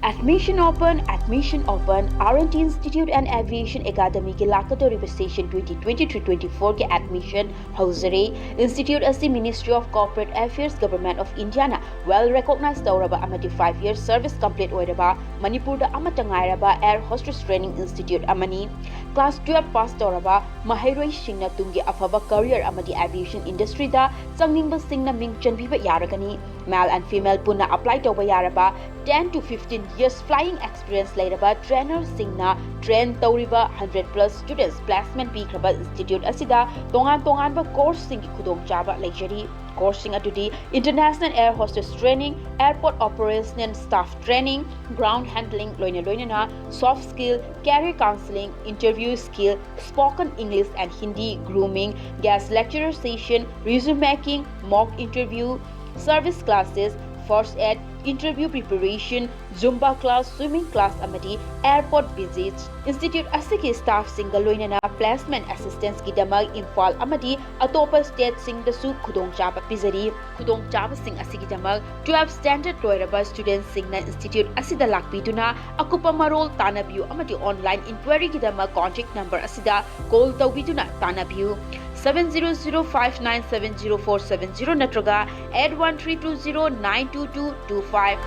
Admission open, admission open, R and T Institute and Aviation Academyꯒꯤ ꯂꯥꯛꯀꯗꯧꯔꯤꯕ session twenty twenty-three twenty-fourꯒꯤ admission ꯍꯧꯖꯔꯦ꯫ Institute ꯑꯁꯤ Ministry of Corporate Affairs, Government of Indiaꯅ well recognized ꯇꯧꯔꯕ ꯑꯃꯗꯤ five year service complete ꯑꯣꯏꯔꯕ ꯃꯅꯤꯄꯨꯔꯗ ꯑꯃꯠꯇ ꯉꯥꯏꯔꯕ air hostess training institute ꯑꯃꯅꯤ꯫ Class twelve pass ꯇꯧꯔꯕ ꯃꯍꯩꯔꯣꯏꯁꯤꯡꯅ ꯇꯨꯡꯒꯤ ꯑꯐꯕ career ꯑꯃꯗꯤ aviation industryꯗ ꯆꯪꯅꯤꯡꯕꯁꯤꯡꯅ ꯃꯤꯡ ꯆꯟꯕꯤꯕ ꯌꯥꯔꯒꯅꯤ꯫ Male and female ꯄꯨꯟꯅ apply ꯇꯧꯕ ꯌꯥꯔꯕ ten to fifteen years flying experience ꯂꯩꯔꯕ trainerꯁꯤꯡꯅ train ꯇꯧꯔꯤꯕ hundred plus students placement ꯄꯤꯈ꯭ꯔꯕ institute ꯑꯁꯤꯗ ꯇꯣꯉꯥꯟ ꯇꯣꯉꯥꯟꯕ courseꯁꯤꯡꯒꯤ ꯈꯨꯗꯣꯡꯆꯥꯕ ꯂꯩꯖꯔꯤ꯫ Courseꯁꯤꯡ ꯑꯗꯨꯗꯤ International Air Hostess Training, Airport Operational Staff Training, Ground Handling ꯂꯣꯏꯅ ꯂꯣꯏꯅꯅ soft skill, career counseling, interview skill, spoken English and Hindi, grooming, guest lecturer session, resume making, mock interview, service classes, first aid, interview preparation, Zumba class, swimming class ꯑꯃꯗꯤ airport visits꯫ Institute ꯑꯁꯤꯒꯤ staffꯁꯤꯡꯒ ꯂꯣꯏꯅꯅ placement assistanceꯀꯤꯗꯃꯛ Imphal ꯑꯃꯗꯤ ꯑꯇꯣꯞꯄ stateꯁꯤꯡꯗꯁꯨ ꯈꯨꯗꯣꯡꯆꯥꯕ ꯄꯤꯖꯔꯤ꯫ ꯈꯨꯗꯣꯡꯆꯥꯕꯁꯤꯡ ꯑꯁꯤꯒꯤꯗꯃꯛ twelve standard ꯂꯣꯏꯔꯕ studentꯁꯤꯡꯅ institute ꯑꯁꯤꯗ ꯂꯥꯛꯄꯤꯗꯨꯅ ꯑꯀꯨꯞꯄ ꯃꯔꯣꯜ ꯇꯥꯟꯅꯕꯤꯌꯨ ꯑꯃꯗꯤ online inquiryꯒꯤꯗꯃꯛ contact number ꯑꯁꯤꯗ call ꯇꯧꯕꯤꯗꯨꯅ ꯇꯥꯟꯅꯕꯤꯌꯨ꯫ Seven zero zero five nine seven zero four seven zero ꯅꯠꯇ꯭ꯔꯒ eight one three two zero nine two two two five꯫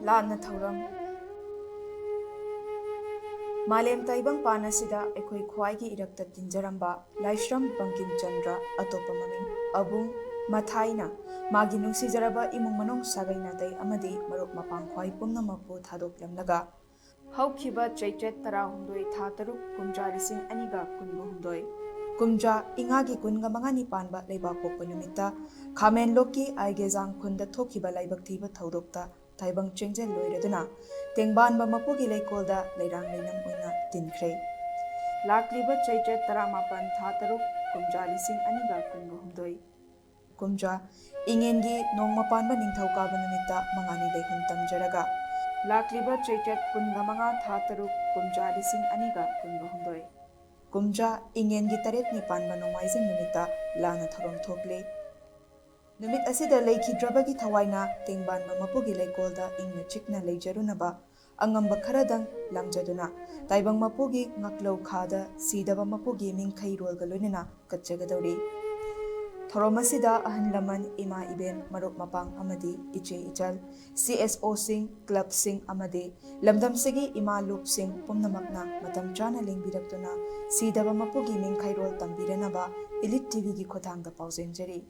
ꯂꯥꯟꯅ ꯊꯧꯔꯝ꯫ ꯃꯥꯂꯦꯝ ꯇꯥꯏꯕꯪꯄꯥꯟ ꯑꯁꯤꯗ ꯑꯩꯈꯣꯏ ꯈ꯭ꯋꯥꯏꯒꯤ ꯏꯔꯛꯇ ꯇꯤꯟꯖꯔꯝꯕ ꯂꯥꯏꯁ꯭ꯔꯝ ꯕꯪꯀꯤꯝ ꯆꯟꯗ꯭ꯔ, ꯑꯇꯣꯞꯄ ꯃꯃꯤꯡ ꯑꯕꯨꯡ ꯃꯊꯥꯏꯅ, ꯃꯥꯒꯤ ꯅꯨꯡꯁꯤꯖꯔꯕ ꯏꯃꯨꯡ ꯃꯅꯨꯡ, ꯁꯥꯒꯩ ꯅꯥꯇꯩ ꯑꯃꯗꯤ ꯃꯔꯨꯞ ꯃꯄꯥꯡ ꯈ꯭ꯋꯥꯏ ꯄꯨꯝꯅꯃꯛꯄꯨ ꯊꯥꯗꯣꯛꯂꯝꯂꯒ, ꯍꯧꯈꯤꯕ ꯆꯩꯆꯠ ꯇꯔꯥꯍꯨꯝꯗꯣꯏ ꯊꯥ ꯇꯔꯨꯛ ꯀꯨꯝꯖꯥ ꯂꯤꯁꯤꯡ ꯑꯅꯤꯒ ꯀꯨꯟꯒ ꯍꯨꯝꯗꯣꯏ, ꯀꯨꯝꯖꯥ ꯏꯉꯥꯒꯤ ꯀꯨꯟꯒ ꯃꯉꯥꯅꯤ ꯄꯥꯟꯕ ꯂꯩꯕꯥꯛꯄꯣꯛꯄ ꯅꯨꯃꯤꯠꯇ ꯈꯥꯃꯦꯟꯂꯣꯛꯀꯤ ꯑꯥꯏꯒꯦꯖꯥꯡ ꯈꯨꯟꯗ ꯊꯣꯛꯈꯤꯕ ꯂꯥꯏꯕꯛ ꯊꯤꯕ ꯊꯧꯗꯣꯛꯇ ꯇꯥꯏꯕꯪ ꯆꯦꯡꯖꯦꯜ ꯂꯣꯏꯔꯗꯨꯅ ꯇꯦꯡꯕꯥꯟꯕ ꯃꯄꯨꯒꯤ ꯂꯩꯀꯣꯜꯗ ꯂꯩꯔꯥꯡ ꯂꯩꯅꯝ ꯑꯣꯏꯅ ꯇꯤꯟꯈ꯭ꯔꯦ꯫ ꯂꯥꯛꯂꯤꯕ ꯆꯩꯆꯠ ꯇꯔꯥꯃꯥꯄꯟ ꯊꯥ ꯇꯔꯨꯛ ꯀꯨꯝꯖꯥ ꯂꯤꯁꯤꯡ ꯑꯅꯤꯒ ꯀꯨꯟꯒ ꯍꯨꯝꯗꯣꯏ, ꯀꯨꯝꯖꯥ ꯏꯉꯦꯟꯒꯤ ꯅꯣꯡꯃ ꯄꯥꯟꯕ ꯅꯤꯡꯊꯧꯀꯥꯕ ꯅꯨꯃꯤꯠꯇ ꯃꯉꯥꯅꯤ ꯂꯩꯍꯨꯟ ꯇꯝꯖꯔꯒ, ꯂꯥꯛꯂꯤꯕ ꯆꯩꯆꯠ ꯀꯨꯟꯒ ꯃꯉꯥ ꯊꯥ ꯇꯔꯨꯛ ꯀꯨꯝꯖꯥ ꯂꯤꯁꯤꯡ ꯑꯅꯤꯒ ꯀꯨꯟꯒ ꯍꯨꯝꯗꯣꯏ, ꯀꯨꯝꯖꯥ ꯏꯉꯦꯟꯒꯤ ꯇꯔꯦꯠꯅꯤ ꯄꯥꯟꯕ ꯅꯣꯡꯃꯥꯏꯖꯤꯡ ꯅꯨꯃꯤꯠꯇ ꯂꯥꯟꯅ ꯊꯧꯔꯝ ꯊꯣꯛꯂꯤ꯫ ꯅꯨꯃꯤꯠ ꯑꯁꯤꯗ ꯂꯩꯈꯤꯗ꯭ꯔꯕꯒꯤ ꯊꯋꯥꯏꯅ ꯇꯦꯡꯕꯥꯟꯕ ꯃꯄꯨꯒꯤ ꯂꯩꯀꯣꯜꯗ ꯏꯪꯅ ꯆꯤꯛꯅ ꯂꯩꯖꯔꯨꯅꯕ ꯑꯉꯝꯕ ꯈꯔꯗꯪ ꯂꯥꯝꯖꯗꯨꯅ ꯇꯥꯏꯕꯪ ꯃꯄꯨꯒꯤ ꯉꯥꯛꯂꯧ ꯈꯥꯗ ꯁꯤꯗꯕ ꯃꯄꯨꯒꯤ ꯃꯤꯡꯈꯩꯔꯣꯜꯒ ꯂꯣꯏꯅꯅ ꯀꯠꯆꯒꯗꯧꯔꯤ꯫ ꯊꯧꯔꯝ ꯑꯁꯤꯗ ꯑꯍꯜ ꯂꯃꯟ, ꯏꯃꯥ ꯏꯕꯦꯟ, ꯃꯔꯨꯞ ꯃꯄꯥꯡ ꯑꯃꯗꯤ ꯏꯆꯦ ꯏꯆꯜ, ꯁꯤ ꯑꯦꯁ ꯑꯣꯁꯤꯡ, ꯀ꯭ꯂꯕꯁꯤꯡ ꯑꯃꯗꯤ ꯂꯝꯗꯝꯁꯤꯒꯤ ꯏꯃꯥ ꯂꯨꯞꯁꯤꯡ ꯄꯨꯝꯅꯃꯛꯅ ꯃꯇꯝ ꯆꯥꯅ ꯂꯦꯡꯕꯤꯔꯛꯇꯨꯅ ꯁꯤꯗꯕ ꯃꯄꯨꯒꯤ ꯃꯤꯡꯈꯩꯔꯣꯜ ꯇꯝꯕꯤꯔꯅꯕ ꯏꯂꯤꯠ ꯇꯤꯚꯤꯒꯤ ꯈꯨꯠꯊꯥꯡꯗ ꯄꯥꯎꯖꯦꯟꯖꯔꯤ꯫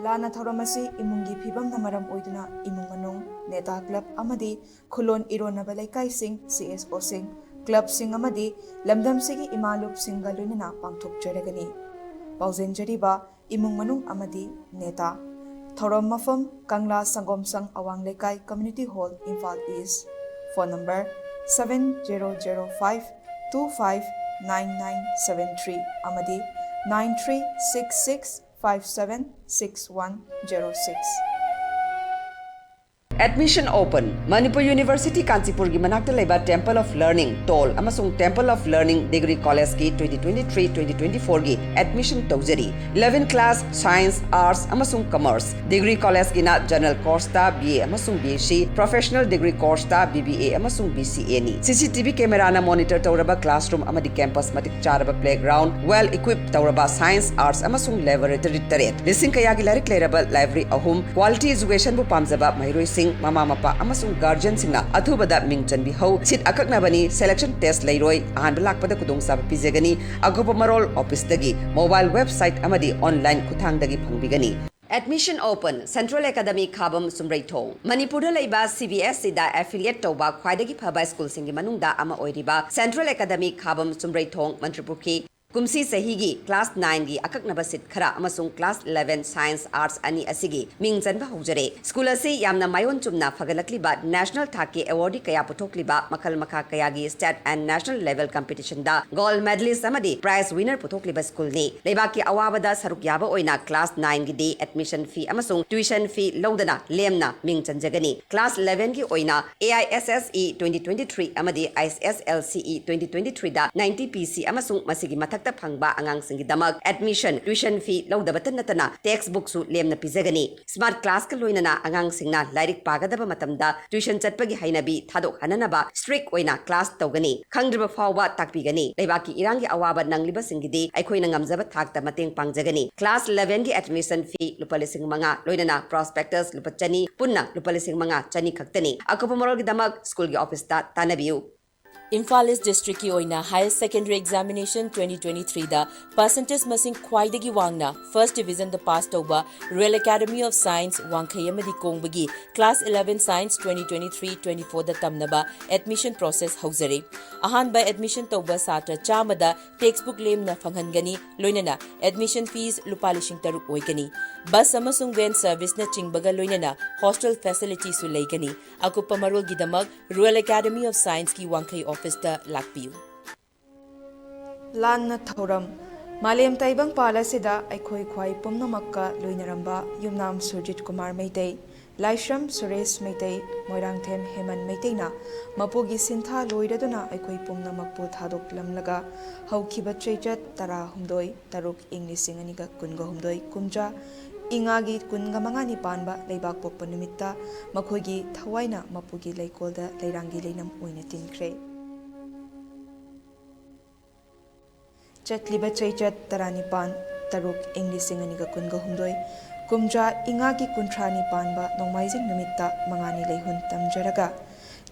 ꯂꯥꯟꯅ ꯊꯧꯔꯝ ꯑꯁꯤ ꯏꯃꯨꯡꯒꯤ ꯐꯤꯕꯝꯅ ꯃꯔꯝ ꯑꯣꯏꯗꯨꯅ ꯏꯃꯨꯡ ꯃꯅꯨꯡ, ꯅꯦꯇꯥ ꯀ꯭ꯂꯕ ꯑꯃꯗꯤ ꯈꯨꯂꯣꯟ ꯏꯔꯣꯟꯅꯕ ꯂꯩꯀꯥꯏꯁꯤꯡ, ꯁꯤ ꯑꯦꯁ ꯑꯣꯁꯤꯡ, ꯀ꯭ꯂꯕꯁꯤꯡ ꯑꯃꯗꯤ ꯂꯝꯗꯝꯁꯤꯒꯤ ꯏꯃꯥ ꯂꯨꯞꯁꯤꯡꯒ ꯂꯣꯏꯅꯅ ꯄꯥꯡꯊꯣꯛꯆꯔꯒꯅꯤ꯫ ꯄꯥꯎꯖꯦꯟꯖꯔꯤꯕ ꯏꯃꯨꯡ ꯃꯅꯨꯡ ꯑꯃꯗꯤ ꯅꯦꯇꯥ꯫ ꯊꯧꯔꯝ ꯃꯐꯝ, ꯀꯪꯂꯥ ꯁꯪꯒꯣꯝ ꯁꯪ ꯑꯋꯥꯡ ꯂꯩꯀꯥꯏ, community hall, Imphal east. Phone number seven zero zero five two five nine nine seven three ꯑꯃꯗꯤ nine three six six five seven six one zero six꯫ Admission open. Manipur University Kanchipurꯒꯤ ꯃꯅꯥꯛꯇ ꯂꯩꯕ Temple of Learning, ꯇꯣꯜ, ꯑꯃꯁꯨꯡ Temple of Learning Degree Collegeꯀꯤ twenty twenty-three twenty twenty-fourꯒꯤ admission ꯇꯧꯖꯔꯤ꯫ Eleven class Science, Arts ꯑꯃꯁꯨꯡ Commerce꯫ Degree Collegeꯀꯤꯅ General Courseꯇ B A ꯑꯃꯁꯨꯡ B S C, Professional Degree Courseꯇ B B A ꯑꯃꯁꯨꯡ B C Aꯅꯤ꯫ C C T V cameraꯅ monitor ꯇꯧꯔꯕ classroom ꯑꯃꯗꯤ campus ꯃꯇꯤꯛ ꯆꯥꯔꯕ playground, well equipped ꯇꯧꯔꯕ Science, Arts ꯑꯃꯁꯨꯡ Laboratory ꯇꯔꯦꯠ꯫ ꯂꯤꯁꯤꯡ ꯀꯌꯥꯒꯤ ꯂꯥꯏꯔꯤꯛ ꯂꯩꯔꯕ library ꯑꯍꯨꯝ꯫ Quality educationꯕꯨ ꯄꯥꯝꯖꯕ ꯃꯍꯩꯔꯣꯏꯁꯤꯡ, ꯃꯃꯥ ꯃꯄꯥ ꯑꯃꯁꯨꯡ guardianꯁꯤꯡꯅ ꯑꯊꯨꯕꯗ ꯃꯤꯡ ꯆꯟꯕꯤꯍꯧ꯫ Seat ꯑꯀꯛꯅꯕꯅꯤ, selection test ꯂꯩꯔꯣꯏ, ꯑꯍꯥꯟꯕ ꯂꯥꯛꯄꯗ ꯈꯨꯗꯣꯡꯆꯥꯕ ꯄꯤꯖꯒꯅꯤ꯫ ꯑꯀꯨꯞꯄ ꯃꯔꯣꯜ officeꯇꯒꯤ, mobile website ꯑꯃꯗꯤ online ꯈꯨꯠꯊꯥꯡꯗꯒꯤ ꯐꯪꯕꯤꯒꯅꯤ꯫ Admission open. Central Academy ꯈꯥꯕꯝ ꯆꯨꯝꯔꯩꯊꯣꯡ꯫ ꯃꯅꯤꯄꯨꯔꯗ ꯂꯩꯕ C B S Eꯗ affiliate ꯇꯧꯕ ꯈ꯭ꯋꯥꯏꯗꯒꯤ ꯐꯕ schoolꯁꯤꯡꯒꯤ ꯃꯅꯨꯡꯗ ꯑꯃ ꯑꯣꯏꯔꯤꯕ Central Academy ꯈꯥꯕꯝ ꯆꯨꯝꯔꯩꯊꯣꯡ, ꯃꯟꯇ꯭ꯔꯤꯄꯨꯈ꯭ꯔꯤ, ꯀꯨꯝꯁꯤ ꯆꯍꯤꯒꯤ class nineꯒꯤ ꯑꯀꯛꯅꯕ seat ꯈꯔ ꯑꯃꯁꯨꯡ class eleven Science, Arts ꯑꯅꯤ ꯑꯁꯤꯒꯤ ꯃꯤꯡ ꯆꯟꯕ ꯍꯧꯖꯔꯦ꯫ School ꯑꯁꯤ ꯌꯥꯝꯅ ꯃꯥꯏꯑꯣꯟ ꯆꯨꯝꯅ ꯐꯒꯠꯂꯛꯂꯤꯕ, national ꯊꯥꯛꯀꯤ awardꯗꯤ ꯀꯌꯥ ꯄꯨꯊꯣꯛꯂꯤꯕ, ꯃꯈꯜ ꯃꯈꯥ ꯀꯌꯥꯒꯤ state and national level competitionꯗ gold medalist ꯑꯃꯗꯤ prize winner ꯄꯨꯊꯣꯛꯂꯤꯕ schoolꯅꯤ꯫ ꯂꯩꯕꯥꯛꯀꯤ ꯑꯋꯥꯕꯗ ꯁꯔꯨꯛ ꯌꯥꯕ ꯑꯣꯏꯅ class nineꯒꯤꯗꯤ admission fee ꯑꯃꯁꯨꯡ tuition fee ꯂꯧꯗꯅ ꯂꯦꯝꯅ ꯃꯤꯡ ꯆꯟꯖꯒꯅꯤ꯫ Class elevenꯒꯤ ꯑꯣꯏꯅ A I S S E twenty twenty-three ꯑꯃꯗꯤ I S S L C E twenty twenty-threeꯗ ninety P C ꯑꯃꯁꯨꯡ ꯃꯁꯤꯒꯤ ꯃꯊꯛꯇ ꯐꯪꯕ ꯑꯉꯥꯡꯁꯤꯡꯒꯤꯗꯃꯛ admission, tuition fee ꯂꯧꯗꯕꯇ ꯅꯠꯇꯅ textbookꯁꯨ ꯂꯦꯝꯅ ꯄꯤꯖꯒꯅꯤ꯫ Smart classꯀ ꯂꯣꯏꯅꯅ ꯑꯉꯥꯡꯁꯤꯡꯅ ꯂꯥꯏꯔꯤꯛ ꯄꯥꯒꯗꯕ ꯃꯇꯝꯗ tuition ꯆꯠꯄꯒꯤ ꯍꯩꯅꯕꯤ ꯊꯥꯗꯣꯛꯍꯟꯅꯅꯕ strict ꯑꯣꯏꯅ class ꯇꯧꯒꯅꯤ꯫ ꯈꯪꯗ꯭ꯔꯤꯕ ꯐꯥꯎꯕ ꯇꯥꯛꯄꯤꯒꯅꯤ꯫ ꯂꯩꯕꯥꯛꯀꯤ ꯏꯔꯥꯡꯒꯤ ꯑꯋꯥꯕ ꯅꯪꯂꯤꯕꯁꯤꯡꯒꯤꯗꯤ ꯑꯩꯈꯣꯏꯅ ꯉꯝꯖꯕ ꯊꯥꯛꯇ ꯃꯇꯦꯡ ꯄꯥꯡꯖꯒꯅꯤ꯫ Class elevenꯒꯤ admission fee ꯂꯨꯄꯥ ꯂꯤꯁꯤꯡ ꯃꯉꯥ, ꯂꯣꯏꯅꯅ prospectus ꯂꯨꯄꯥ ꯆꯅꯤ, ꯄꯨꯟꯅ ꯂꯨꯄꯥ ꯂꯤꯁꯤꯡ ꯃꯉꯥ ꯆꯅꯤ ꯈꯛꯇꯅꯤ꯫ ꯑꯀꯨꯞꯄ ꯃꯔꯣꯜꯒꯤꯗꯃꯛ schoolꯒꯤ officeꯇ ꯇꯥꯟꯅꯕꯤꯌꯨ꯫ ꯏꯝꯐꯥꯜ East Districtꯀꯤ ꯑꯣꯏꯅ Higher Secondary Examination twenty twenty-threeꯗ percentage ꯃꯁꯤꯡ ꯈ꯭ꯋꯥꯏꯗꯒꯤ ꯋꯥꯡꯅ first divisionꯗ pass ꯇꯧꯕ Royal Academy of Science ꯋꯥꯡꯈꯩ ꯑꯃꯗꯤ ꯀꯣꯡꯕꯒꯤ class eleven Science twenty twenty-three twenty-fourꯗ ꯇꯝꯅꯕ admission process ꯍꯧꯖꯔꯦ꯫ ꯑꯍꯥꯟꯕ admission ꯇꯧꯕ ꯁꯥꯇ꯭ꯔ ꯆꯥꯝꯃꯗ textbook ꯂꯦꯝꯅ ꯐꯪꯍꯟꯒꯅꯤ, ꯂꯣꯏꯅꯅ admission fees ꯂꯨꯄꯥ ꯂꯤꯁꯤꯡ ꯇꯔꯨꯛ ꯑꯣꯏꯒꯅꯤ꯫ Bus ꯑꯃꯁꯨꯡ van serviceꯅꯆꯤꯡꯕꯒ ꯂꯣꯏꯅꯅ hostel facilityꯁꯨ ꯂꯩꯒꯅꯤ꯫ ꯑꯀꯨꯞꯄ ꯃꯔꯣꯜꯒꯤꯗꯃꯛ Royal Academy of Scienceꯀꯤ ꯋꯥꯡꯈꯩ officeꯇ ꯂꯥꯛꯄꯤꯌꯨ꯫ ꯂꯥꯟꯅ ꯊꯧꯔꯝ꯫ ꯃꯥꯂꯦꯝ ꯇꯥꯏꯕꯪꯄꯥꯜ ꯑꯁꯤꯗ ꯑꯩꯈꯣꯏ ꯈ꯭ꯋꯥꯏ ꯄꯨꯝꯅꯃꯛꯀ ꯂꯣꯏꯅꯔꯝꯕ ꯌꯨꯝꯅꯥꯝ ꯁꯨꯔꯖꯤꯠ ꯀꯨꯃꯥꯔ ꯃꯩꯇꯩ꯫ ꯂꯥꯏꯁ꯭ꯔꯝ ꯁꯨꯔꯦꯁ ꯃꯩꯇꯩ, ꯃꯣꯏꯔꯥꯡꯊꯦꯝ ꯍꯦꯃꯟ ꯃꯩꯇꯩꯅ ꯃꯄꯨꯒꯤ ꯁꯤꯟꯊꯥ ꯂꯣꯏꯔꯗꯨꯅ ꯑꯩꯈꯣꯏ ꯄꯨꯝꯅꯃꯛꯄꯨ ꯊꯥꯗꯣꯛꯂꯝꯂꯒ ꯍꯧꯈꯤꯕ ꯆꯩꯆꯠ ꯇꯔꯥꯍꯨꯝꯗꯣꯏ ꯇꯔꯨꯛ ꯏꯪ ꯂꯤꯁꯤꯡ ꯑꯅꯤꯒ ꯀꯨꯟꯒ ꯍꯨꯝꯗꯣꯏ ꯀꯨꯝꯖꯥ ꯏꯉꯥꯒꯤ ꯀꯨꯟꯒ ꯃꯉꯥꯅꯤ ꯄꯥꯟꯕ ꯂꯩꯕꯥꯛ ꯄꯣꯛꯄ ꯅꯨꯃꯤꯠꯇ ꯃꯈꯣꯏꯒꯤ ꯊꯋꯥꯏꯅ ꯃꯄꯨꯒꯤ ꯂꯩꯀꯣꯜꯗ ꯂꯩꯔꯥꯡꯒꯤ ꯂꯩꯅꯝ ꯑꯣꯏꯅ ꯇꯤꯟꯈ꯭ꯔꯦ꯫ ꯆꯠꯂꯤꯕ ꯆꯩꯆꯠ ꯇꯔꯥꯅꯤꯄꯥꯟ ꯇꯔꯨꯛ ꯏꯪ ꯂꯤꯁꯤꯡ ꯑꯅꯤꯒ ꯀꯨꯟꯒ ꯍꯨꯝꯗꯣꯏ ꯀꯨꯝꯖꯥ ꯏꯉꯥꯒꯤ ꯀꯨꯟꯊ꯭ꯔꯥꯅꯤ ꯄꯥꯟꯕ ꯅꯣꯡꯃꯥꯏꯖꯤꯡ ꯅꯨꯃꯤꯠꯇ ꯃꯉꯥꯅꯤ ꯂꯩꯍꯨꯟ ꯇꯝꯖꯔꯒ,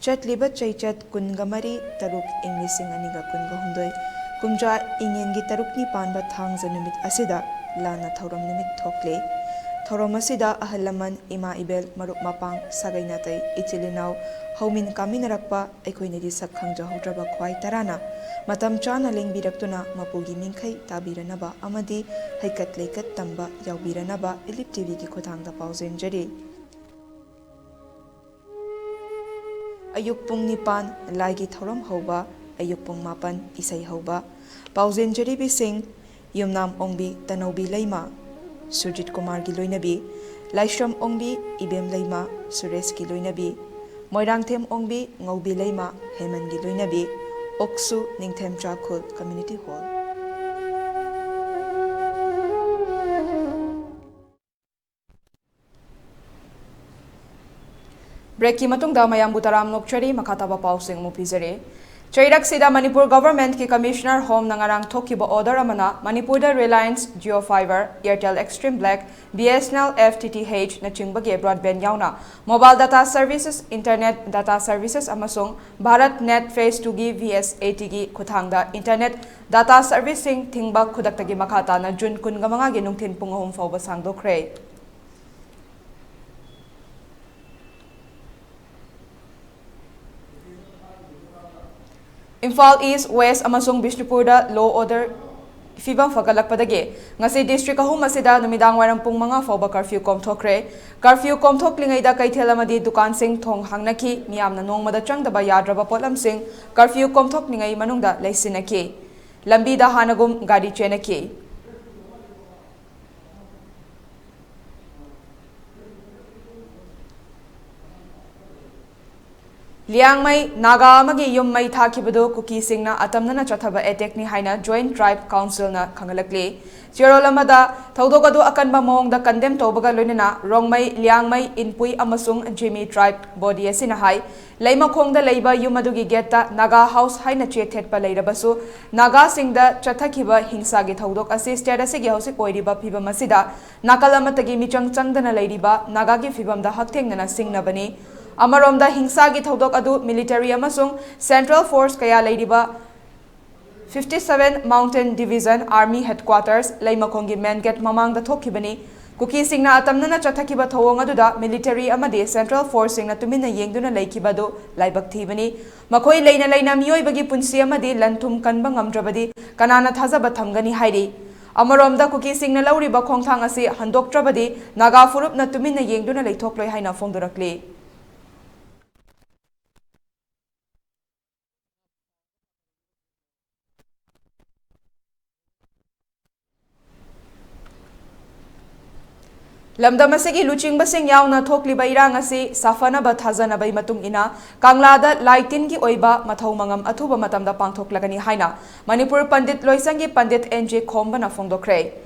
ꯆꯠꯂꯤꯕ ꯆꯩꯆꯠ ꯀꯨꯟꯒ ꯃꯔꯤ ꯇꯔꯨꯛ ꯏꯪ ꯂꯤꯁꯤꯡ ꯑꯅꯤꯒ ꯀꯨꯟꯒ ꯍꯨꯝꯗꯣꯏ ꯀꯨꯝꯖꯥ ꯏꯉꯦꯟꯒꯤ ꯇꯔꯨꯛꯅꯤ ꯄꯥꯟꯕ ꯊꯥꯡꯖ ꯅꯨꯃꯤꯠ ꯑꯁꯤꯗ ꯂꯥꯟꯅ ꯊꯧꯔꯝ ꯅꯨꯃꯤꯠ ꯊꯣꯛꯂꯦ꯫ ꯊꯧꯔꯝ ꯑꯁꯤꯗ ꯑꯍꯜ ꯂꯃꯟ, ꯏꯃꯥ ꯏꯕꯦꯜ, ꯃꯔꯨꯞ ꯃꯄꯥꯡ, ꯁꯥꯒꯩ ꯅꯥꯇꯩ, ꯏꯆꯤꯜ ꯏꯅꯥꯎ, ꯍꯧꯃꯤꯟ ꯀꯥꯃꯤꯟꯅꯔꯛꯄ ꯑꯩꯈꯣꯏꯅꯗꯤ ꯁꯛ ꯈꯪꯖꯍꯧꯗ꯭ꯔꯕ ꯈ꯭ꯋꯥꯏ ꯇꯔꯥꯅ ꯃꯇꯝ ꯆꯥꯅ ꯂꯦꯡꯕꯤꯔꯛꯇꯨꯅ ꯃꯄꯨꯒꯤ ꯃꯤꯡꯈꯩ ꯇꯥꯕꯤꯔꯅꯕ ꯑꯃꯗꯤ ꯍꯩꯀꯠ ꯂꯩꯀꯠ ꯇꯝꯕ ꯌꯥꯎꯕꯤꯔꯅꯕ ꯏꯂꯤꯞ ꯇꯤꯚꯤꯒꯤ ꯈꯨꯠꯊꯥꯡꯗ ꯄꯥꯎꯖꯦꯟꯖꯔꯤ꯫ ꯑꯌꯨꯛ ꯄꯨꯡ ꯅꯤꯄꯥꯟ, ꯂꯥꯏꯒꯤ ꯊꯧꯔꯝ ꯍꯧꯕ꯫ ꯑꯌꯨꯛ ꯄꯨꯡ ꯃꯥꯄꯟ, ꯏꯁꯩ ꯍꯧꯕ꯫ ꯄꯥꯎꯖꯦꯟꯖꯔꯤꯕꯤꯁꯤꯡ: ꯌꯨꯝꯅꯥꯝ ꯑꯣꯡꯕꯤ ꯇꯅꯧꯕꯤ ꯂꯩꯃ, ꯁꯨꯔꯖꯤꯠ ꯀꯨꯃꯥꯔꯒꯤ ꯂꯣꯏꯅꯕꯤ, ꯂꯥꯏꯁ꯭ꯔꯝ ꯑꯣꯡꯕꯤ ꯏꯕꯦꯝ ꯂꯩꯃ, ꯁꯨꯔꯦꯁꯀꯤ ꯂꯣꯏꯅꯕꯤ, ꯃꯣꯏꯔꯥꯡꯊꯦꯝ ꯑꯣꯡꯕꯤ ꯉꯧꯕꯤ ꯂꯩꯃ, ꯍꯦꯃꯟꯒꯤ ꯂꯣꯏꯅꯕꯤ, ꯑꯣꯛꯁꯨ ꯅꯤꯡꯊꯦꯝ ꯆꯥꯈꯨꯜ ꯀꯝꯃ꯭ꯌꯨꯅꯤꯇꯤ ꯍꯣꯜ꯫ ꯕ꯭ꯔꯦꯛꯀꯤ ꯃꯇꯨꯡꯗ ꯃꯌꯥꯝꯕꯨ ꯇꯔꯥꯝꯅ ꯑꯣꯛꯆꯔꯤ꯫ ꯃꯈꯥ ꯇꯥꯕ ꯄꯥꯎꯁꯤꯡ ꯑꯃꯨꯛ ꯄꯤꯖꯔꯤ꯫ ꯆꯩꯔꯛꯁꯤꯗ ꯃꯅꯤꯄꯨꯔ ꯒꯚꯔꯟꯃꯦꯟꯠꯀꯤ ꯀꯃꯤꯁꯅꯔ ꯍꯣꯝꯅ ꯉꯔꯥꯡ ꯊꯣꯛꯈꯤꯕ ꯑꯣꯔꯗꯔ ꯑꯃꯅ ꯃꯅꯤꯄꯨꯔꯗ Reliance Jio fibre, Airtel Xstream black, B S N L F T T H ꯅꯆꯤꯡꯕꯒꯤ ꯕ꯭ꯔꯣꯗꯕꯦꯟꯗ ꯌꯥꯎꯅ mobile data services, internet data services ꯑꯃꯁꯨꯡ ꯚꯥꯔꯠ ꯅꯦꯠ ꯐꯦꯖ ꯇꯨꯒꯤ ꯚꯤ ꯑꯦꯁ ꯑꯦ ꯇꯤꯒꯤ ꯈꯨꯠꯊꯥꯡꯗ ꯏꯟꯇꯔꯅꯦꯠ ꯗꯥꯇꯥ ꯁꯔꯚꯤꯁꯁꯤꯡ ꯊꯤꯡꯕ ꯈꯨꯗꯛꯇꯒꯤ ꯃꯈꯥ ꯇꯥꯅ ꯖꯨꯟ ꯀꯨꯟꯒ ꯃꯉꯥꯒꯤ ꯅꯨꯡꯊꯤꯜ ꯄꯨꯡ ꯑꯍꯨꯝ ꯐꯥꯎꯕ ꯁꯥꯡꯗꯣꯛꯈ꯭ꯔꯦ꯫ ꯏꯝꯐꯥꯜ ꯏꯁ, ꯋꯦꯁ ꯑꯃꯁꯨꯡ ꯕꯤꯁꯅꯨꯄꯨꯔꯗ ꯂꯣ ꯑꯣꯔꯗꯔ ꯐꯤꯕꯝ ꯐꯒꯠꯂꯛꯄꯗꯒꯤ ꯉꯁꯤ ꯗꯤꯁꯇ꯭ꯔꯤꯛ ꯑꯍꯨꯝ ꯑꯁꯤꯗ ꯅꯨꯃꯤꯗꯥꯡ ꯋꯥꯏꯔꯝ ꯄꯨꯡ ꯃꯉꯥ ꯐꯥꯎꯕ ꯀꯔꯐ꯭ꯌꯨ ꯀꯣꯝꯊꯣꯛꯈ꯭ꯔꯦ꯫ ꯀꯔꯐ꯭ꯌꯨ ꯀꯣꯝꯊꯣꯛꯂꯤꯉꯩꯗ ꯀꯩꯊꯦꯜ ꯑꯃꯗꯤ ꯗꯨꯀꯥꯟꯁꯤꯡ ꯊꯣꯡ ꯍꯥꯡꯅꯈꯤ꯫ ꯃꯤꯌꯥꯝꯅ ꯅꯣꯡꯃꯗ ꯆꯪꯗꯕ ꯌꯥꯗ꯭ꯔꯕ ꯄꯣꯠꯂꯝꯁꯤꯡ ꯀꯔꯐ꯭ꯌꯨ ꯀꯣꯝꯊꯣꯛꯂꯤꯉꯩ ꯃꯅꯨꯡꯗ ꯂꯩꯁꯤꯟꯅꯈꯤ꯫ ꯂꯝꯕꯤꯗ ꯍꯥꯟꯅꯒꯨꯝ ꯒꯥꯔꯤ ꯆꯦꯟꯅꯈꯤ꯫ ꯂꯤꯌꯥꯡꯃꯩ, ꯅꯥꯒꯥ ꯑꯃꯒꯤ ꯌꯨꯝ ꯃꯩ ꯊꯥꯈꯤꯕꯗꯨ ꯀꯨꯀꯤꯁꯤꯡꯅ ꯑꯇꯝꯅꯅ ꯆꯠꯊꯕ attackꯅꯤ ꯍꯥꯏꯅ Joint Tribe Councilꯅ ꯈꯪꯍꯜꯂꯛꯂꯤ꯫ ꯆꯦꯔꯣꯜ ꯑꯃꯗ ꯊꯧꯗꯣꯛ ꯑꯗꯨ ꯑꯀꯟꯕ ꯃꯑꯣꯡꯗ condemn ꯇꯧꯕꯒ ꯂꯣꯏꯅꯅ ꯔꯣꯡꯃꯩ, ꯂꯤꯌꯥꯡꯃꯩ, ꯏꯟꯄꯨꯏ ꯑꯃꯁꯨꯡ ꯖꯤꯃꯤ tribe body ꯑꯁꯤꯅ ꯍꯥꯏ, ꯂꯩꯃꯈꯣꯡꯗ ꯂꯩꯕ ꯌꯨꯝ ꯑꯗꯨꯒꯤ gateꯇ Naga House ꯍꯥꯏꯅ ꯆꯦ ꯊꯦꯠꯄ ꯂꯩꯔꯕꯁꯨ, ꯅꯥꯒꯥꯁꯤꯡꯗ ꯆꯠꯊꯈꯤꯕ ꯍꯤꯡꯁꯥꯒꯤ ꯊꯧꯗꯣꯛ ꯑꯁꯤ state ꯑꯁꯤꯒꯤ ꯍꯧꯖꯤꯛ ꯑꯣꯏꯔꯤꯕ ꯐꯤꯕꯝ ꯑꯁꯤꯗ ꯅꯥꯀꯜ ꯑꯃꯠꯇꯒꯤ ꯃꯤꯆꯪ ꯆꯪꯗꯅ ꯂꯩꯔꯤꯕ ꯅꯥꯒꯥꯒꯤ ꯐꯤꯕꯝꯗ ꯍꯛꯊꯦꯡꯅꯅ ꯁꯤꯡꯅꯕꯅꯤ꯫ ꯑꯃꯔꯣꯝꯗ ꯍꯤꯡꯁꯥꯒꯤ ꯊꯧꯗꯣꯛ ꯑꯗꯨ military ꯑꯃꯁꯨꯡ central force ꯀꯌꯥ ꯂꯩꯔꯤꯕ fifty seven Mountain Division Army Headquarters ꯂꯩꯃꯈꯣꯡꯒꯤ main gate ꯃꯃꯥꯡꯗ ꯊꯣꯛꯈꯤꯕꯅꯤ꯫ ꯀꯨꯀꯤꯁꯤꯡꯅ ꯑꯇꯝꯅꯅ ꯆꯠꯊꯈꯤꯕ ꯊꯧꯑꯣꯡ ꯑꯗꯨꯗ military ꯑꯃꯗꯤ central forceꯁꯤꯡꯅ ꯇꯨꯃꯤꯟꯅ ꯌꯦꯡꯗꯨꯅ ꯂꯩꯈꯤꯕ ꯑꯗꯨ ꯂꯥꯏꯕꯛ ꯊꯤꯕꯅꯤ꯫ ꯃꯈꯣꯏ ꯂꯩꯅ ꯂꯩꯅ ꯃꯤꯑꯣꯏꯕꯒꯤ ꯄꯨꯟꯁꯤ ꯑꯃꯗꯤ ꯂꯟ ꯊꯨꯝ ꯀꯟꯕ ꯉꯝꯗ꯭ꯔꯕꯗꯤ ꯀꯅꯥꯅ ꯊꯥꯖꯕ ꯊꯝꯒꯅꯤ ꯍꯥꯏꯔꯤ꯫ ꯑꯃꯔꯣꯝꯗ ꯀꯨꯀꯤꯁꯤꯡꯅ ꯂꯧꯔꯤꯕ ꯈꯣꯡꯊꯥꯡ ꯑꯁꯤ ꯍꯟꯗꯣꯛꯇ꯭ꯔꯕꯗꯤ ꯅꯥꯒꯥ ꯐꯨꯔꯨꯞꯅ ꯇꯨꯃꯤꯟꯅ ꯌꯦꯡꯗꯨꯅ ꯂꯩꯊꯣꯛꯂꯣꯏ ꯍꯥꯏꯅ ꯐꯣꯡꯗꯣꯔꯛꯂꯤ꯫ ꯂꯝꯗꯝ ꯑꯁꯤꯒꯤ ꯂꯨꯆꯤꯡꯕꯁꯤꯡ ꯌꯥꯎꯅ ꯊꯣꯛꯂꯤꯕ ꯏꯔꯥꯡ ꯑꯁꯤ ꯁꯥꯐꯅꯕ ꯊꯥꯖꯅꯕꯒꯤ ꯃꯇꯨꯡ ꯏꯟꯅ ꯀꯪꯂꯥꯗ ꯂꯥꯏ ꯇꯤꯟꯒꯤ ꯑꯣꯏꯕ ꯃꯊꯧ ꯃꯉꯝ ꯑꯊꯨꯕ ꯃꯇꯝꯗ ꯄꯥꯡꯊꯣꯛꯂꯒꯅꯤ ꯍꯥꯏꯅ ꯃꯅꯤꯄꯨꯔ ꯄꯟꯗꯤꯠ ꯂꯣꯏꯁꯪꯒꯤ ꯄꯟꯗꯤꯠ ꯑꯦꯟ ꯖꯦ ꯈꯣꯝꯕꯅ ꯐꯣꯡꯗꯣꯛꯈ꯭ꯔꯦ꯫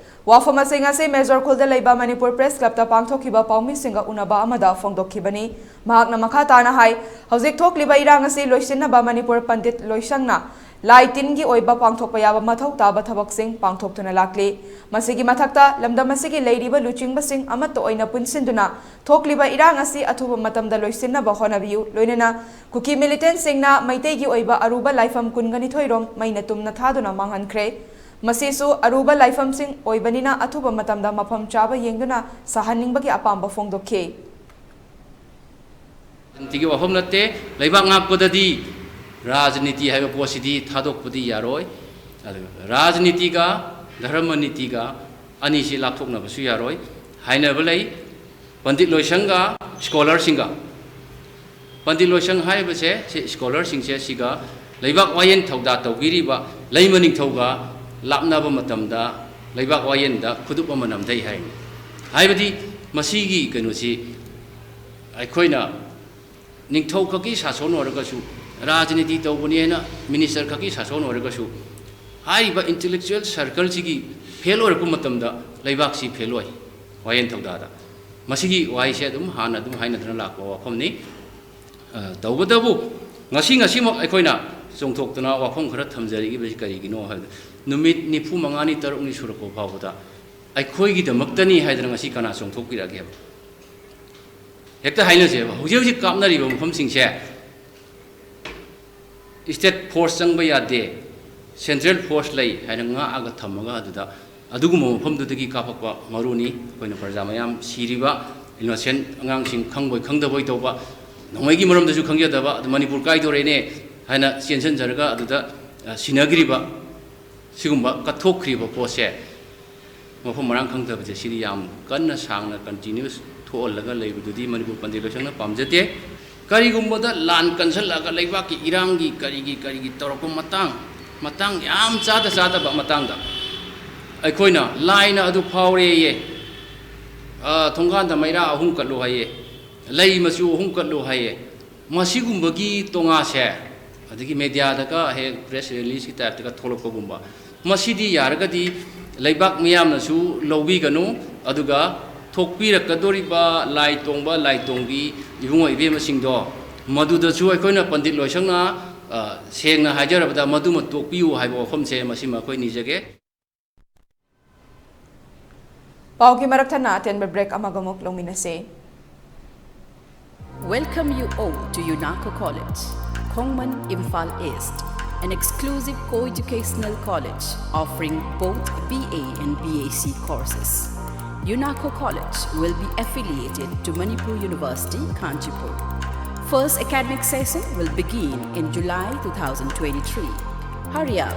ꯋꯥꯐꯝꯁꯤꯡ ꯑꯁꯤ ꯃꯦꯖꯣꯔ ꯈꯨꯜꯗ ꯂꯩꯕ ꯃꯅꯤꯄꯨꯔ Press Clubꯇ ꯄꯥꯡꯊꯣꯛꯈꯤꯕ ꯄꯥꯎꯃꯤꯁꯤꯡꯒ ꯎꯅꯕ ꯑꯃꯗ ꯐꯣꯡꯗꯣꯛꯈꯤꯕꯅꯤ꯫ ꯃꯍꯥꯛꯅ ꯃꯈꯥ ꯇꯥꯅ ꯍꯥꯏ, ꯍꯧꯖꯤꯛ ꯊꯣꯛꯂꯤꯕ ꯏꯔꯥꯡ ꯑꯁꯤ ꯂꯣꯏꯁꯤꯟꯅꯕ ꯃꯅꯤꯄꯨꯔ ꯄꯟꯗꯤꯠ ꯂꯣꯏꯁꯪꯅ ꯂꯥꯏ ꯇꯤꯟꯒꯤ ꯑꯣꯏꯕ ꯄꯥꯡꯊꯣꯛꯄ ꯌꯥꯕ ꯃꯊꯧ ꯇꯥꯕ ꯊꯕꯛꯁꯤꯡ ꯄꯥꯡꯊꯣꯛꯇꯨꯅ ꯂꯥꯛꯂꯤ꯫ ꯃꯁꯤꯒꯤ ꯃꯊꯛꯇ ꯂꯝꯗꯝ ꯑꯁꯤꯒꯤ ꯂꯩꯔꯤꯕ ꯂꯨꯆꯤꯡꯕꯁꯤꯡ ꯑꯃꯠꯇ ꯑꯣꯏꯅ ꯄꯨꯟꯁꯤꯟꯗꯨꯅ ꯊꯣꯛꯂꯤꯕ ꯏꯔꯥꯡ ꯑꯁꯤ ꯑꯊꯨꯕ ꯃꯇꯝꯗ ꯂꯣꯏꯁꯤꯟꯅꯕ ꯍꯣꯠꯅꯕꯤꯌꯨ꯫ ꯂꯣꯏꯅꯅ ꯀꯨꯀꯤ militantꯁꯤꯡꯅ ꯃꯩꯇꯩꯒꯤ ꯑꯣꯏꯕ ꯑꯔꯨꯕ ꯂꯥꯏꯐꯝ ꯀꯨꯟꯒ ꯅꯤꯊꯣꯏ ꯔꯣꯝ ꯃꯩꯅ ꯇꯨꯝꯅ ꯊꯥꯗꯨꯅ ꯃꯥꯡꯍꯟꯈ꯭ꯔꯦ꯫ ꯃꯁꯤꯁꯨ ꯑꯔꯨꯕ ꯂꯥꯏꯐꯝꯁꯤꯡ ꯑꯣꯏꯕꯅꯤꯅ ꯑꯊꯨꯕ ꯃꯇꯝꯗ ꯃꯐꯝ ꯆꯥꯕ ꯌꯦꯡꯗꯨꯅ ꯁꯥꯍꯟꯅꯤꯡꯕꯒꯤ ꯑꯄꯥꯝꯕ ꯐꯣꯡꯗꯣꯛꯈꯤ꯫ ꯔꯥꯖꯅꯤꯇꯤꯒꯤ ꯋꯥꯐꯝ ꯅꯠꯇꯦ, ꯂꯩꯕꯥꯛ ꯉꯥꯛꯄꯗꯗꯤ ꯔꯥꯖꯅꯤꯇꯤ ꯍꯥꯏꯕ ꯄꯣꯠꯁꯤꯗꯤ ꯊꯥꯗꯣꯛꯄꯗꯤ ꯌꯥꯔꯣꯏ꯫ ꯑꯗꯨꯒ ꯔꯥꯖꯅꯤꯇꯤꯒ ꯙꯔꯃ ꯅꯤꯇꯤꯒ ꯑꯅꯤꯁꯤ ꯂꯥꯞꯊꯣꯛꯅꯕꯁꯨ ꯌꯥꯔꯣꯏ꯫ ꯍꯥꯏꯅꯕ ꯂꯩ, ꯄꯟꯗꯤꯠ ꯂꯣꯏꯁꯪꯒ ꯁ꯭ꯀꯣꯂꯔꯁꯤꯡꯒ꯫ ꯄꯟꯗꯤꯠ ꯂꯣꯏꯁꯪ ꯍꯥꯏꯕꯁꯦ ꯁꯤ ꯁ꯭ꯀꯣꯂꯔꯁꯤꯡꯁꯦ ꯁꯤꯒ ꯂꯩꯕꯥꯛ ꯋꯥꯌꯦꯟ ꯊꯧꯗꯥ ꯇꯧꯕꯤꯔꯤꯕ ꯂꯩꯃ ꯅꯤꯡꯊꯧꯒ ꯂꯥꯞꯅꯕ ꯃꯇꯝꯗ ꯂꯩꯕꯥꯛ ꯋꯥꯌꯦꯟꯗ ꯈꯨꯗꯨꯞ ꯑꯃ ꯅꯝꯊꯩ ꯍꯥꯏ꯫ ꯍꯥꯏꯕꯗꯤ ꯃꯁꯤꯒꯤ ꯀꯩꯅꯣꯁꯤ ꯑꯩꯈꯣꯏꯅ ꯅꯤꯡꯊꯧ ꯈꯛꯀꯤ ꯁꯥꯁꯣꯟ ꯑꯣꯏꯔꯒꯁꯨ, ꯔꯥꯖꯅꯤꯇꯤ ꯇꯧꯕꯅꯦꯅ ꯃꯤꯅꯤꯁꯇꯔ ꯈꯛꯀꯤ ꯁꯥꯁꯣꯟ ꯑꯣꯏꯔꯒꯁꯨ, ꯍꯥꯏꯔꯤꯕ ꯏꯟꯇꯦꯂꯦꯛꯆꯨꯋꯦꯜ ꯁꯔꯀꯜꯁꯤꯒꯤ ꯐꯦꯜ ꯑꯣꯏꯔꯛꯄ ꯃꯇꯝꯗ ꯂꯩꯕꯥꯛꯁꯤ ꯐꯦꯜ ꯑꯣꯏ꯫ ꯋꯥꯌꯦꯟ ꯊꯧꯗꯥꯗ ꯃꯁꯤꯒꯤ ꯋꯥꯍꯩꯁꯦ ꯑꯗꯨꯝ ꯍꯥꯟꯅ ꯑꯗꯨꯝ ꯍꯥꯏꯅꯗꯨꯅ ꯂꯥꯛꯄ ꯋꯥꯐꯝꯅꯤ꯫ ꯑ, ꯇꯧꯕꯇꯕꯨ ꯉꯁꯤ ꯉꯁꯤꯃꯛ ꯑꯩꯈꯣꯏꯅ ꯆꯣꯡꯊꯣꯛꯇꯨꯅ ꯋꯥꯐꯝ ꯈꯔ ꯊꯝꯖꯔꯛꯏꯕꯁꯤ ꯀꯔꯤꯒꯤꯅꯣ ꯍꯥꯏꯕꯗ, ꯅꯨꯃꯤꯠ ꯅꯤꯐꯨ ꯃꯉꯥꯅꯤ, ꯇꯔꯨꯛꯅꯤ ꯁꯨꯔꯛꯄ ꯐꯥꯎꯕꯗ ꯑꯩꯈꯣꯏꯒꯤꯗꯃꯛꯇꯅꯤ ꯍꯥꯏꯗꯅ ꯉꯁꯤ ꯀꯅꯥ ꯆꯣꯡꯊꯣꯛꯄꯤꯔꯛꯑꯒꯦꯕ? ꯍꯦꯛꯇ ꯍꯥꯏꯅꯁꯦꯕ, ꯍꯧꯖꯤꯛ ꯍꯧꯖꯤꯛ ꯀꯥꯞꯅꯔꯤꯕ ꯃꯐꯝꯁꯤꯡꯁꯦ ꯁ꯭ꯇꯦꯠ ꯐꯣꯔꯁ ꯆꯪꯕ ꯌꯥꯗꯦ, ꯁꯦꯟꯇ꯭ꯔꯦꯜ ꯐꯣꯔꯁ ꯂꯩ ꯍꯥꯏꯅ ꯉꯥꯛꯑꯒ ꯊꯝꯃꯒ, ꯑꯗꯨꯗ ꯑꯗꯨꯒꯨꯝꯕ ꯃꯐꯝꯗꯨꯗꯒꯤ ꯀꯥꯞꯄꯛꯄ ꯃꯔꯨꯅꯤ꯫ ꯑꯩꯈꯣꯏꯅ ꯄ꯭ꯔꯖꯥ ꯃꯌꯥꯝ ꯁꯤꯔꯤꯕ, ꯏꯅꯣꯁꯦꯟ ꯑꯉꯥꯡꯁꯤꯡ ꯈꯪꯕꯣꯏ ꯈꯪꯗꯕꯣꯏ ꯇꯧꯕ, ꯅꯣꯡꯃꯩꯒꯤ ꯃꯔꯝꯗꯁꯨ ꯈꯪꯖꯗꯕ, ꯑꯗꯨ ꯃꯅꯤꯄꯨꯔ ꯀꯥꯏꯗꯣꯔꯦꯅꯦ ꯍꯥꯏꯅ ꯆꯦꯟꯁꯤꯟꯖꯔꯒ ꯑꯗꯨꯗ, ꯑ, ꯁꯤꯅꯈ꯭ꯔꯤꯕ, ꯁꯤꯒꯨꯝꯕ ꯀꯠꯊꯣꯛꯈ꯭ꯔꯤꯕ ꯄꯣꯠꯁꯦ ꯃꯐꯝ ꯃꯔꯥꯡ ꯈꯪꯗꯕꯁꯦ, ꯁꯤꯗꯤ ꯌꯥꯝ ꯀꯟꯅ ꯁꯥꯡꯅ ꯀꯟꯇꯤꯅ꯭ꯌꯨꯁ ꯊꯣꯛꯍꯜꯂꯒ ꯂꯩꯕꯗꯨꯗꯤ ꯃꯅꯤꯄꯨꯔ ꯄꯟꯗꯤꯠ ꯂꯣꯏꯁꯪꯅ ꯄꯥꯝꯖꯗꯦ꯫ ꯀꯔꯤꯒꯨꯝꯕꯗ ꯂꯥꯟ ꯀꯟꯁꯜꯂꯛꯑꯒ ꯂꯩꯕꯥꯛꯀꯤ ꯏꯔꯥꯡꯒꯤ ꯀꯔꯤꯒꯤ ꯀꯔꯤꯒꯤ ꯇꯧꯔꯛꯄ ꯃꯇꯥꯡ, ꯃꯇꯥꯡ ꯌꯥꯝ ꯆꯥꯗ ꯆꯥꯗꯕ ꯃꯇꯥꯡꯗ ꯑꯩꯈꯣꯏꯅ ꯂꯥꯏꯅ ꯑꯗꯨ ꯐꯥꯎꯔꯦꯌꯦ, ꯑ, ꯊꯣꯡꯒꯥꯟꯗ ꯃꯩꯔꯥ ꯑꯍꯨꯝ ꯀꯠꯂꯨ ꯍꯥꯏꯌꯦ, ꯂꯩ ꯃꯆꯨ ꯑꯍꯨꯝ ꯀꯠꯂꯨ ꯍꯥꯏꯌꯦ, ꯃꯁꯤꯒꯨꯝꯕꯒꯤ ꯇꯣꯉꯥꯁꯦ, ꯑꯗꯒꯤ ꯃꯦꯗꯤꯌꯥꯗꯒ ꯍꯦꯛ ꯄ꯭ꯔꯦꯁ ꯔꯤꯂꯤꯁꯀꯤ ꯇꯥꯏꯞꯇꯒ ꯊꯣꯛꯂꯛꯄꯒꯨꯝꯕ, ꯃꯁꯤꯗꯤ ꯌꯥꯔꯒꯗꯤ ꯂꯩꯕꯥꯛ ꯃꯤꯌꯥꯝꯅꯁꯨ ꯂꯧꯕꯤꯒꯅꯨ, ꯑꯗꯨꯒ ꯊꯣꯛꯄꯤꯔꯛꯀꯗꯧꯔꯤꯕ ꯂꯥꯏ ꯇꯣꯡꯕ, ꯂꯥꯏ ꯇꯣꯡꯕꯤ ꯏꯕꯨꯡꯉꯣ ꯏꯕꯦꯝꯃꯁꯤꯡꯗꯣ, ꯃꯗꯨꯗꯁꯨ ꯑꯩꯈꯣꯏꯅ ꯄꯟꯗꯤꯠ ꯂꯣꯏꯁꯪꯅ, ꯑ, ꯁꯦꯡꯅ ꯍꯥꯏꯖꯔꯕꯗ, ꯃꯗꯨꯃ ꯇꯣꯛꯄꯤꯌꯨ ꯍꯥꯏꯕ ꯋꯥꯐꯝꯁꯦ ꯃꯁꯤꯃ ꯑꯩꯈꯣꯏ ꯅꯤꯖꯒꯦ꯫ ꯄꯥꯎꯒꯤ ꯃꯔꯛ ꯊꯠꯅ ꯑꯇꯦꯟꯕ ꯕ꯭ꯔꯦꯛ ꯑꯃꯒ ꯑꯃꯨꯛ ꯂꯧꯃꯤꯟꯅꯁꯦ꯫ Welcome you all to UNACO College, Khongman, Imphal East, an exclusive co-educational college offering both B A and B A C courses. UNACO College will be affiliated to Manipur University, Kanchipur. First academic session will begin in July two thousand twenty-three. Hurry up!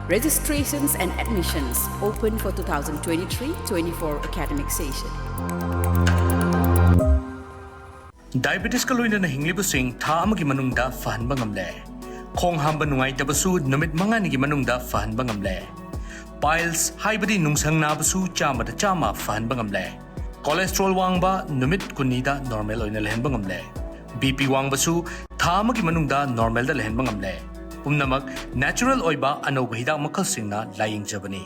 Registrations and admissions open for two thousand twenty-three twenty-four academic session. ꯗꯥꯏꯕꯦꯇꯤꯁꯀ ꯂꯣꯏꯅꯅ ꯍꯤꯡꯂꯤꯕꯁꯤꯡ ꯊꯥ ꯑꯃꯒꯤ ꯃꯅꯨꯡꯗ ꯐꯍꯟꯕ ꯉꯝꯂꯦ꯫ ꯈꯣꯡ ꯍꯥꯝꯕ ꯅꯨꯡꯉꯥꯏꯇꯕꯁꯨ ꯅꯨꯃꯤꯠ ꯃꯉꯥꯅꯤꯒꯤ ꯃꯅꯨꯡꯗ ꯐꯍꯟꯕ ꯉꯝꯂꯦ꯫ ꯄꯥꯏꯜꯁ ꯍꯥꯏꯕꯗꯤ ꯅꯨꯡꯁꯪ ꯅꯥꯕꯁꯨ ꯆꯥꯝꯃꯗ ꯆꯥꯝꯃ ꯐꯍꯟꯕ ꯉꯝꯂꯦ꯫ ꯀꯣꯂꯦꯁꯇ꯭ꯔꯣꯜ ꯋꯥꯡꯕ ꯅꯨꯃꯤꯠ ꯀꯨꯟꯅꯤꯗ ꯅꯣꯔꯃꯦꯜ ꯑꯣꯏꯅ ꯂꯩꯍꯟꯕ ꯉꯝꯂꯦ꯫ ꯕꯤ ꯄꯤ ꯋꯥꯡꯕꯁꯨ ꯊꯥ ꯑꯃꯒꯤ ꯃꯅꯨꯡꯗ ꯅꯣꯔꯃꯦꯜꯗ ꯂꯩꯍꯟꯕ ꯉꯝꯂꯦ꯫ ꯄꯨꯝꯅꯃꯛ ꯅꯦꯆꯔꯦꯜ ꯑꯣꯏꯕ ꯑꯅꯧꯕ ꯍꯤꯗꯥꯛ ꯃꯈꯜꯁꯤꯡꯅ ꯂꯥꯌꯦꯡꯖꯕꯅꯤ꯫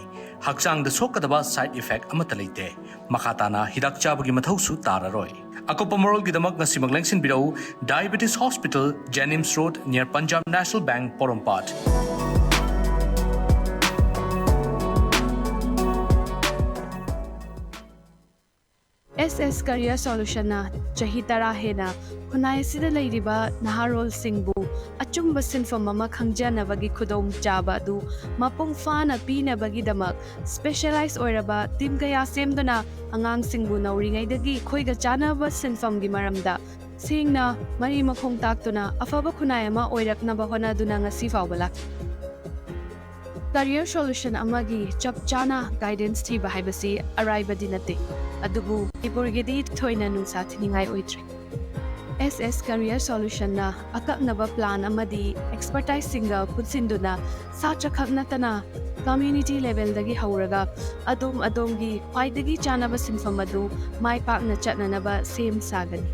ꯍꯛꯆꯥꯡꯗ ꯁꯣꯛꯀꯗꯕ ꯁꯥꯏꯗ ꯏꯐꯦꯛ ꯑꯃꯠꯇ ꯂꯩꯇꯦ꯫ ꯃꯈꯥ ꯇꯥꯅ ꯍꯤꯗꯥꯛ ꯆꯥꯕꯒꯤ ꯃꯊꯧꯁꯨ ꯇꯥꯔꯔꯣꯏ꯫ ꯑꯀꯨꯞꯄ ꯃꯔꯣꯜꯒꯤꯗꯃꯛ ꯉꯁꯤꯃꯛ ꯂꯦꯡꯁꯤꯟꯕꯤꯔꯛꯎ, Diabetes Hospital, JNIMS Road, near Punjab National Bank, ꯄꯣꯔꯣꯝꯄꯥꯠ꯫ ꯑꯦꯁ ꯑꯦꯁ Career Solutionꯅ ꯆꯍꯤ ꯇꯔꯥ ꯍꯦꯟꯅ ꯈꯨꯟꯅꯥꯏ ꯑꯁꯤꯗ ꯂꯩꯔꯤꯕ ꯅꯍꯥꯔꯣꯜꯁꯤꯡꯕꯨ ꯑꯆꯨꯝꯕ ꯁꯤꯟꯐꯝ ꯑꯃ ꯈꯪꯖꯅꯕꯒꯤ ꯈꯨꯗꯣꯡꯆꯥꯕ ꯑꯗꯨ ꯃꯄꯨꯡ ꯐꯥꯅ ꯄꯤꯅꯕꯒꯤꯗꯃꯛ specialize ꯑꯣꯏꯔꯕ team ꯀꯌꯥ ꯁꯦꯝꯗꯨꯅ ꯑꯉꯥꯡꯁꯤꯡꯕꯨ ꯅꯧꯔꯤꯉꯩꯗꯒꯤ ꯑꯩꯈꯣꯏꯒ ꯆꯥꯟꯅꯕ ꯁꯤꯟꯐꯝꯒꯤ ꯃꯔꯝꯗ ꯁꯦꯡꯅ ꯃꯔꯤ ꯃꯈꯣꯡ ꯇꯥꯛꯇꯨꯅ ꯑꯐꯕ ꯈꯨꯟꯅꯥꯏ ꯑꯃ ꯑꯣꯏꯔꯛꯅꯕ ꯍꯣꯠꯅꯗꯨꯅ ꯉꯁꯤ ꯐꯥꯎꯕ ꯂꯥꯛꯂꯤ꯫ Career solution ꯑꯃꯒꯤ ꯆꯞ ꯆꯥꯅ guidance ꯊꯤꯕ ꯍꯥꯏꯕꯁꯤ ꯑꯔꯥꯏꯕꯗꯤ ꯅꯠꯇꯦ, ꯑꯗꯨꯕꯨ ꯃꯅꯤꯄꯨꯔꯒꯤꯗꯤ ꯊꯣꯏꯅ ꯅꯨꯡꯁꯥ ꯊꯤꯅꯤꯡꯉꯥꯏ ꯑꯣꯏꯗ꯭ꯔꯦ꯫ ꯑꯦꯁ ꯑꯦꯁ Career Solutionꯅ ꯑꯀꯛꯅꯕ plan ꯑꯃꯗꯤ expertiseꯁꯤꯡꯒ ꯄꯨꯟꯁꯤꯟꯗꯨꯅ ꯁꯥꯇ꯭ꯔꯈꯛ ꯅꯠꯇꯅ community levelꯗꯒꯤ ꯍꯧꯔꯒ ꯑꯗꯣꯝ ꯑꯗꯣꯝꯒꯤ ꯈ꯭ꯋꯥꯏꯗꯒꯤ ꯆꯥꯅꯕ ꯁꯤꯟꯐꯝ ꯑꯗꯨ ꯃꯥꯏ ꯄꯥꯛꯅ ꯆꯠꯅꯅꯕ ꯁꯦꯝ ꯁꯥꯒꯅꯤ꯫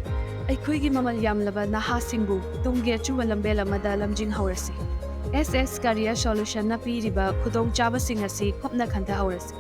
ꯑꯩꯈꯣꯏꯒꯤ ꯃꯃꯜ ꯌꯥꯝꯂꯕ ꯅꯍꯥꯁꯤꯡꯕꯨ ꯇꯨꯡꯒꯤ ꯑꯆꯨꯝꯕ ꯂꯝꯕꯦꯜ ꯑꯃꯗ ꯂꯝꯖꯤꯡꯍꯧꯔꯁꯤ꯫ ꯑꯦꯁ ꯑꯦꯁ Career Solutionꯅ ꯄꯤꯔꯤꯕ ꯈꯨꯗꯣꯡꯆꯥꯕꯁꯤꯡ ꯑꯁꯤ ꯀꯨꯞꯅ ꯈꯟꯊꯍꯧꯔꯁꯤ꯫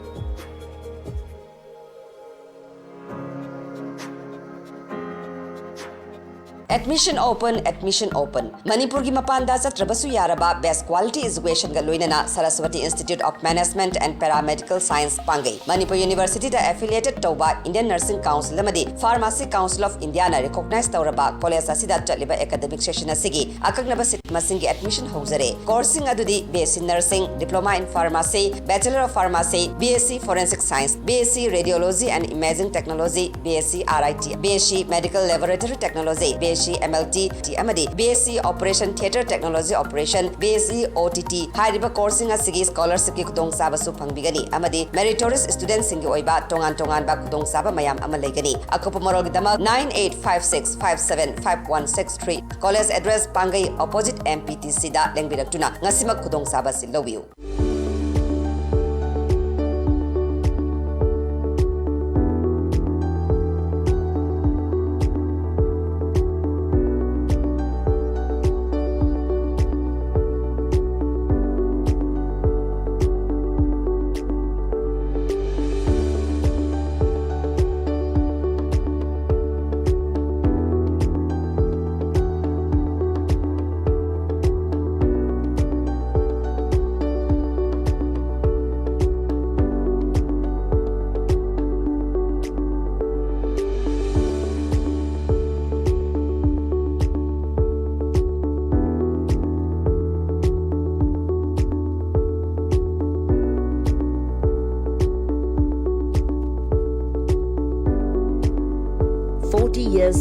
Admission open, admission open. ꯃꯅꯤꯄꯨꯔꯒꯤ ꯃꯄꯥꯟꯗ ꯆꯠꯇ꯭ꯔꯕꯁꯨ ꯌꯥꯔꯕ best quality educationꯒ ꯂꯣꯏꯅꯅ Saraswati Institute of Management and Paramedical Science ꯄꯥꯡꯒꯩ꯫ Manipur Universityꯗ affiliated ꯇꯧꯕ Indian Nursing Council ꯑꯃꯗꯤ Pharmacy Council of Indiaꯅ recognize ꯇꯧꯔꯕ college ꯑꯁꯤꯗ ꯆꯠꯂꯤꯕ academic session ꯑꯁꯤꯒꯤ ꯑꯀꯛꯅꯕ seat ꯃꯁꯤꯡꯒꯤ admission ꯍꯧꯖꯔꯦ꯫ Courseꯁꯤꯡ ꯑꯗꯨꯗꯤ B S C Nursing, Diploma in Pharmacy, Bachelor of Pharmacy, B S C Forensic Science, B S C Radiology and Imaging Technology, B S C R I T, B S C Medical Laboratory Technology, B S C M L T ꯑꯃꯗꯤ B S C Operation Theatre Technology Operation, B S C O T T ꯍꯥꯏꯔꯤꯕ courseꯁꯤꯡ ꯑꯁꯤꯒꯤ scholarshipꯀꯤ ꯈꯨꯗꯣꯡꯆꯥꯕꯁꯨ ꯐꯪꯕꯤꯒꯅꯤ ꯑꯃꯗꯤ meritorious studentꯁꯤꯡꯒꯤ ꯑꯣꯏꯕ ꯇꯣꯉꯥꯟ ꯇꯣꯉꯥꯟꯕ ꯈꯨꯗꯣꯡꯆꯥꯕ ꯃꯌꯥꯝ ꯑꯃ ꯂꯩꯒꯅꯤ꯫ ꯑꯀꯨꯞꯄ ꯃꯔꯣꯜꯒꯤꯗꯃꯛ nine eight five six five seven five one six three꯫ College address ꯄꯥꯡꯒꯩ opposite M P T Cꯗ ꯂꯦꯡꯕꯤꯔꯛꯇꯨꯅ ꯉꯁꯤꯃꯛ ꯈꯨꯗꯣꯡꯆꯥꯕ ꯑꯁꯤ ꯂꯧꯕꯤꯌꯨ꯫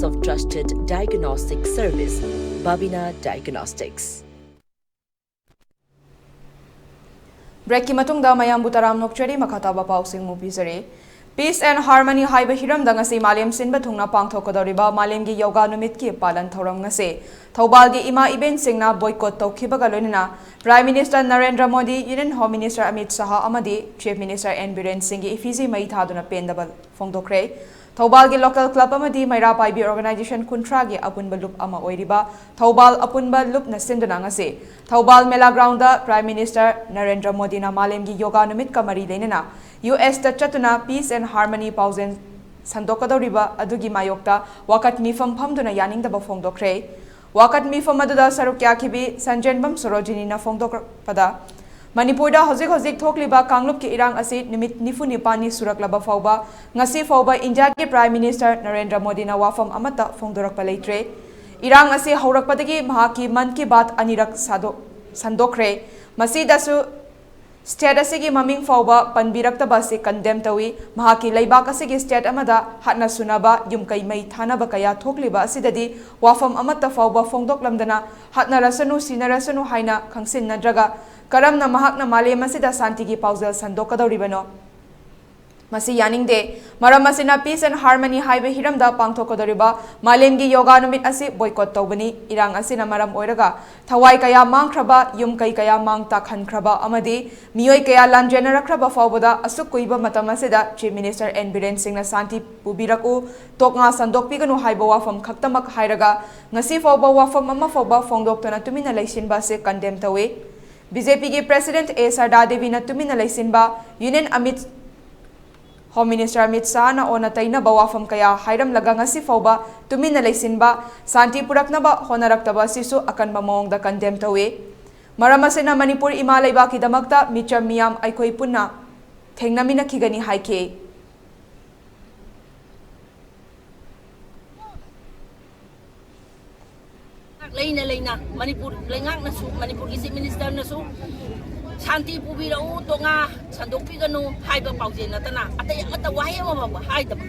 of trusted diagnostic service, Babina Diagnostics. Breakꯀꯤ ꯃꯇꯨꯡꯗ ꯃꯌꯥꯝꯕꯨ ꯇꯔꯥꯝꯅ ꯑꯣꯛꯆꯔꯤ, ꯃꯈꯥ ꯇꯥꯕ ꯄꯥꯎꯁꯤꯡ ꯑꯃꯨꯛ ꯄꯤꯖꯔꯤ꯫ Peace and Harmony ꯍꯥꯏꯕ ꯍꯤꯔꯝꯗ ꯉꯁꯤ ꯃꯥꯂꯦꯝ ꯁꯤꯟꯕ ꯊꯨꯡꯅ ꯄꯥꯡꯊꯣꯛꯀꯗꯧꯔꯤꯕ ꯃꯥꯂꯦꯝꯒꯤ ꯌꯣꯒꯥ ꯅꯨꯃꯤꯠꯀꯤ ꯄꯥꯂꯟ ꯊꯧꯔꯝ ꯉꯁꯤ ꯊꯧꯕꯥꯜꯒꯤ ꯏꯃꯥ ꯏꯕꯦꯟꯁꯤꯡꯅ boycott ꯇꯧꯈꯤꯕꯒ ꯂꯣꯏꯅꯅ Prime Minister Narendra Modi, Union Home Minister Amit Shah ꯑꯃꯗꯤ Chief Minister ꯑꯦꯟ ꯕꯤꯔꯦꯟ ꯁꯤꯡꯒꯤ effigy ꯃꯩ ꯊꯥꯗꯨꯅ ꯄꯦꯟꯗꯕ ꯐꯣꯡꯗꯣꯛꯈ꯭ꯔꯦ꯫ ꯊꯧꯕꯥꯜꯒꯤ local club ꯑꯃꯗꯤ ꯃꯩꯔꯥ ꯄꯥꯏꯕꯤ organization ꯀꯨꯟꯊ꯭ꯔꯥꯒꯤ ꯑꯄꯨꯟꯕ ꯂꯨꯞ ꯑꯃ ꯑꯣꯏꯔꯤꯕ ꯊꯧꯕꯥꯜ ꯑꯄꯨꯟꯕ ꯂꯨꯞꯅ ꯁꯤꯟꯗꯨꯅ ꯉꯁꯤ ꯊꯧꯕꯥꯜ ꯃꯦꯂꯥ groundꯗ Prime Minister ꯅꯔꯦꯟꯗ꯭ꯔ ꯃꯣꯗꯤꯅ ꯃꯥꯂꯦꯝꯒꯤ ꯌꯣꯒꯥ ꯅꯨꯃꯤꯠꯀ ꯃꯔꯤ ꯂꯩꯅꯅ ꯌꯨ ꯑꯦꯁꯇ ꯆꯠꯇꯨꯅ Peace and Harmony ꯄꯥꯎꯖꯦꯜ ꯁꯟꯗꯣꯛꯀꯗꯧꯔꯤꯕ ꯑꯗꯨꯒꯤ ꯃꯥꯌꯣꯛꯇ ꯋꯥꯀꯠ ꯃꯤꯐꯝ ꯐꯝꯗꯨꯅ ꯌꯥꯅꯤꯡꯗꯕ ꯐꯣꯡꯗꯣꯛꯈ꯭ꯔꯦ꯫ ꯋꯥꯀꯠ ꯃꯤꯐꯝ ꯑꯗꯨꯗ ꯁꯔꯨꯛ ꯌꯥꯈꯤꯕꯤ ꯁꯟꯖꯦꯟꯕꯝ ꯁꯣꯔꯣꯖꯤꯅꯤꯅ ꯐꯣꯡꯗꯣꯛꯂꯛꯄꯗ, ꯃꯅꯤꯄꯨꯔꯗ ꯍꯧꯖꯤꯛ ꯍꯧꯖꯤꯛ ꯊꯣꯛꯂꯤꯕ ꯀꯥꯡꯂꯨꯞꯀꯤ ꯏꯔꯥꯡ ꯑꯁꯤ ꯅꯨꯃꯤꯠ ꯅꯤꯐꯨ ꯅꯤꯄꯥꯜꯅꯤ ꯁꯨꯔꯛꯂꯕ ꯐꯥꯎꯕ ꯉꯁꯤ ꯐꯥꯎꯕ ꯏꯟꯗꯤꯌꯥꯒꯤ Prime Minister ꯅꯔꯦꯟꯗ꯭ꯔ ꯃꯣꯗꯤꯅ ꯋꯥꯐꯝ ꯑꯃꯠꯇ ꯐꯣꯡꯗꯣꯔꯛꯄ ꯂꯩꯇ꯭ꯔꯦ꯫ ꯏꯔꯥꯡ ꯑꯁꯤ ꯍꯧꯔꯛꯄꯗꯒꯤ ꯃꯍꯥꯛꯀꯤ Mann Ki Baat ꯑꯅꯤꯔꯛ ꯁꯥꯗꯣꯛ-, ꯁꯟꯗꯣꯛꯈ꯭ꯔꯦ꯫ ꯃꯁꯤꯗꯁꯨ state ꯑꯁꯤꯒꯤ ꯃꯃꯤꯡ ꯐꯥꯎꯕ ꯄꯟꯕꯤꯔꯛꯇꯕ ꯑꯁꯤ condemn ꯇꯧꯏ꯫ ꯃꯍꯥꯛꯀꯤ ꯂꯩꯕꯥꯛ ꯑꯁꯤꯒꯤ state ꯑꯃꯗ ꯍꯥꯠꯅ ꯁꯨꯅꯕ, ꯌꯨꯝ ꯀꯩ ꯃꯩ ꯊꯥꯅꯕ ꯀꯌꯥ ꯊꯣꯛꯂꯤꯕ ꯑꯁꯤꯗꯗꯤ ꯋꯥꯐꯝ ꯑꯃꯠꯇ ꯐꯥꯎꯕ ꯐꯣꯡꯗꯣꯛꯂꯝꯗꯅ ꯍꯥꯠꯅꯔꯁꯅꯨ, ꯁꯤꯅꯔꯁꯅꯨ ꯍꯥꯏꯅ ꯈꯪꯁꯤꯟꯅꯗ꯭ꯔꯒ ꯀꯔꯝꯅ ꯃꯍꯥꯛꯅ ꯃꯥꯂꯦꯝ ꯑꯁꯤꯗ ꯁꯥꯟꯇꯤꯒꯤ ꯄꯥꯎꯖꯦꯜ ꯁꯟꯗꯣꯛꯀꯗꯧꯔꯤꯕꯅꯣ? ꯃꯁꯤ ꯌꯥꯅꯤꯡꯗꯦ꯫ ꯃꯔꯝ ꯑꯁꯤꯅ Peace and Harmony ꯍꯥꯏꯕ ꯍꯤꯔꯝꯗ ꯄꯥꯡꯊꯣꯛꯀꯗꯧꯔꯤꯕ ꯃꯥꯂꯦꯝꯒꯤ ꯌꯣꯒꯥ ꯅꯨꯃꯤꯠ ꯑꯁꯤ boycott ꯇꯧꯕꯅꯤ꯫ ꯏꯔꯥꯡ ꯑꯁꯤꯅ ꯃꯔꯝ ꯑꯣꯏꯔꯒ ꯊꯋꯥꯏ ꯀꯌꯥ ꯃꯥꯡꯈ꯭ꯔꯕ, ꯌꯨꯝ ꯀꯩ ꯀꯌꯥ ꯃꯥꯡ ꯇꯥꯛꯍꯟꯈ꯭ꯔꯕ ꯑꯃꯗꯤ ꯃꯤꯑꯣꯏ ꯀꯌꯥ ꯂꯥꯟꯖꯦꯟꯅꯔꯛꯈ꯭ꯔꯕ ꯐꯥꯎꯕꯗ ꯑꯁꯨꯛ ꯀꯨꯏꯕ ꯃꯇꯝ ꯑꯁꯤꯗ Chief Minister ꯑꯦꯟ ꯕꯤꯔꯦꯟ ꯁꯤꯡꯅ ꯁꯥꯟꯇꯤ ꯄꯨꯕꯤꯔꯛꯎ, ꯇꯣꯛꯉꯥ ꯁꯟꯗꯣꯛꯄꯤꯒꯅꯨ ꯍꯥꯏꯕ ꯋꯥꯐꯝ ꯈꯛꯇꯃꯛ ꯍꯥꯏꯔꯒ ꯉꯁꯤ ꯐꯥꯎꯕ ꯋꯥꯐꯝ ꯑꯃ ꯐꯥꯎꯕ ꯐꯣꯡꯗꯣꯛꯇꯅ ꯇꯨꯃꯤꯟꯅ ꯂꯩꯁꯤꯟꯕ ꯑꯁꯤ condemn ꯇꯧꯏ꯫ ꯕꯤ ꯖꯦ ꯄꯤꯒꯤ President ꯑꯦ ꯁꯔꯗꯥ ꯗꯦꯕꯤꯅ ꯇꯨꯃꯤꯟꯅ ꯂꯩꯁꯤꯟꯕ, Union Amit Home Minister Amit ꯁꯥꯍꯅ ꯑꯣꯟꯅ ꯇꯩꯅꯕ ꯋꯥꯐꯝ ꯀꯌꯥ ꯍꯥꯏꯔꯝꯂꯒ ꯉꯁꯤ ꯐꯥꯎꯕ ꯇꯨꯃꯤꯟꯅ ꯂꯩꯁꯤꯟꯕ, ꯁꯥꯟꯇꯤ ꯄꯨꯔꯛꯅꯕ ꯍꯣꯠꯅꯔꯛꯇꯕ ꯑꯁꯤꯁꯨ ꯑꯀꯟꯕ ꯃꯑꯣꯡꯗ condemn ꯇꯧꯏ꯫ ꯃꯔꯝ ꯑꯁꯤꯅ ꯃꯅꯤꯄꯨꯔ ꯏꯃꯥ ꯂꯩꯕꯥꯛꯀꯤꯗꯃꯛꯇ ꯃꯤꯆꯝ ꯃꯤꯌꯥꯝ ꯑꯩꯈꯣꯏ ꯄꯨꯟꯅ ꯊꯦꯡꯅꯃꯤꯟꯅꯈꯤꯒꯅꯤ ꯍꯥꯏꯈꯤ꯫ ꯂꯩꯅ ꯂꯩꯅ ꯃꯅꯤꯄꯨꯔ ꯂꯩꯉꯥꯛꯅꯁꯨ, ꯃꯅꯤꯄꯨꯔꯒꯤ Chief Minister ꯅꯁꯨ ꯁꯥꯟꯇꯤ ꯄꯨꯕꯤꯔꯛꯎ, ꯇꯣꯉꯥ ꯁꯟꯗꯣꯛꯄꯤꯒꯅꯨ ꯍꯥꯏꯕ ꯄꯥꯎꯖꯦꯜ ꯅꯠꯇꯅ ꯑꯇꯩ ꯑꯃꯠꯇ ꯋꯥꯍꯩ ꯑꯃꯐꯥꯎꯕ ꯍꯥꯏꯗꯕ꯫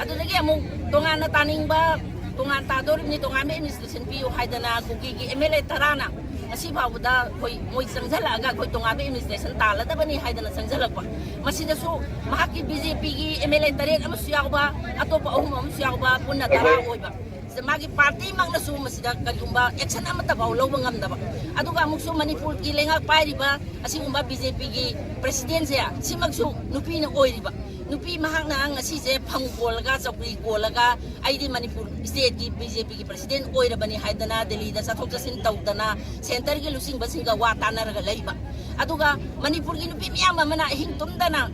ꯑꯗꯨꯗꯒꯤ ꯑꯃꯨꯛ ꯇꯣꯉꯥꯟꯅ ꯇꯥꯅꯤꯡꯕ ꯇꯣꯉꯥꯟ ꯇꯥꯗꯣꯔꯤꯕꯅꯤ, ꯇꯣꯉꯥꯟꯕ ꯑꯦꯗꯃꯤꯅꯤꯁꯇ꯭ꯔꯦꯁꯟ ꯄꯤꯌꯨ ꯍꯥꯏꯗꯅ ꯀꯨꯀꯤꯒꯤ ꯑꯦꯝ ꯑꯦꯜ ꯑꯦ ꯇꯔꯥꯅ ꯉꯁꯤ ꯐꯥꯎꯕꯗ ꯑꯩꯈꯣꯏ ꯃꯣꯏ ꯆꯪꯁꯤꯜꯂꯛꯑꯒ ꯑꯩꯈꯣꯏ ꯇꯣꯉꯥꯟꯕ ꯑꯦꯗꯃꯤꯅꯤꯁꯇ꯭ꯔꯦꯁꯟ ꯇꯥꯜꯂꯗꯕꯅꯤ ꯍꯥꯏꯗꯅ ꯆꯪꯁꯤꯜꯂꯛꯄ꯫ ꯃꯁꯤꯗꯁꯨ ꯃꯍꯥꯛꯀꯤ ꯕꯤ ꯖꯦ ꯄꯤꯒꯤ ꯑꯦꯝ ꯑꯦꯜ ꯑꯦ ꯇꯔꯦꯠ ꯑꯃꯁꯨ ꯌꯥꯎꯕ, ꯑꯇꯣꯞꯄ ꯑꯍꯨꯝ ꯑꯃꯁꯨ ꯌꯥꯎꯕ, ꯄꯨꯟꯅ ꯇꯔꯥ ꯑꯣꯏꯕ꯫ ꯁꯤꯗ ꯃꯥꯒꯤ ꯄꯥꯔꯇꯤꯃꯛꯅꯁꯨ ꯃꯁꯤꯗ ꯀꯔꯤꯒꯨꯝꯕ ꯑꯦꯛꯁꯟ ꯑꯃꯠꯇ ꯐꯥꯎ ꯂꯧꯕ ꯉꯝꯗꯕ꯫ ꯑꯗꯨꯒ ꯑꯃꯨꯛꯁꯨ ꯃꯅꯤꯄꯨꯔꯒꯤ ꯂꯩꯉꯥꯛ ꯄꯥꯏꯔꯤꯕ ꯑꯁꯤꯒꯨꯝꯕ ꯕꯤ ꯖꯦ ꯄꯤꯒꯤ ꯄ꯭ꯔꯦꯁꯤꯗꯦꯟꯁꯦ ꯁꯤꯃꯛꯁꯨ ꯅꯨꯄꯤꯅ ꯑꯣꯏꯔꯤꯕ꯫ ꯅꯨꯄꯤ ꯃꯍꯥꯛꯅ ꯉꯁꯤꯁꯦ ꯐꯝ ꯀꯣꯜꯂꯒ, ꯆꯧꯀ꯭ꯔꯤ ꯀꯣꯜꯂꯒ, "ꯑꯩꯗꯤ ꯃꯅꯤꯄꯨꯔ ꯁ꯭ꯇꯦꯠꯀꯤ ꯕꯤ ꯖꯦ ꯄꯤꯒꯤ ꯄ꯭ꯔꯦꯁꯤꯗꯦꯟ ꯑꯣꯏꯔꯕꯅꯤ" ꯍꯥꯏꯗꯅ ꯗꯦꯜꯂꯤꯗ ꯆꯠꯊꯣꯛ ꯆꯠꯁꯤꯟ ꯇꯧꯗꯅ, ꯁꯦꯟꯇꯔꯒꯤ ꯂꯨꯆꯤꯡꯕꯁꯤꯡꯒ ꯋꯥ ꯇꯥꯅꯔꯒ ꯂꯩꯕ꯫ ꯑꯗꯨꯒ ꯃꯅꯤꯄꯨꯔꯒꯤ ꯅꯨꯄꯤ ꯃꯌꯥꯝ ꯑꯃꯅ ꯑꯍꯤꯡ ꯇꯨꯝꯗꯅ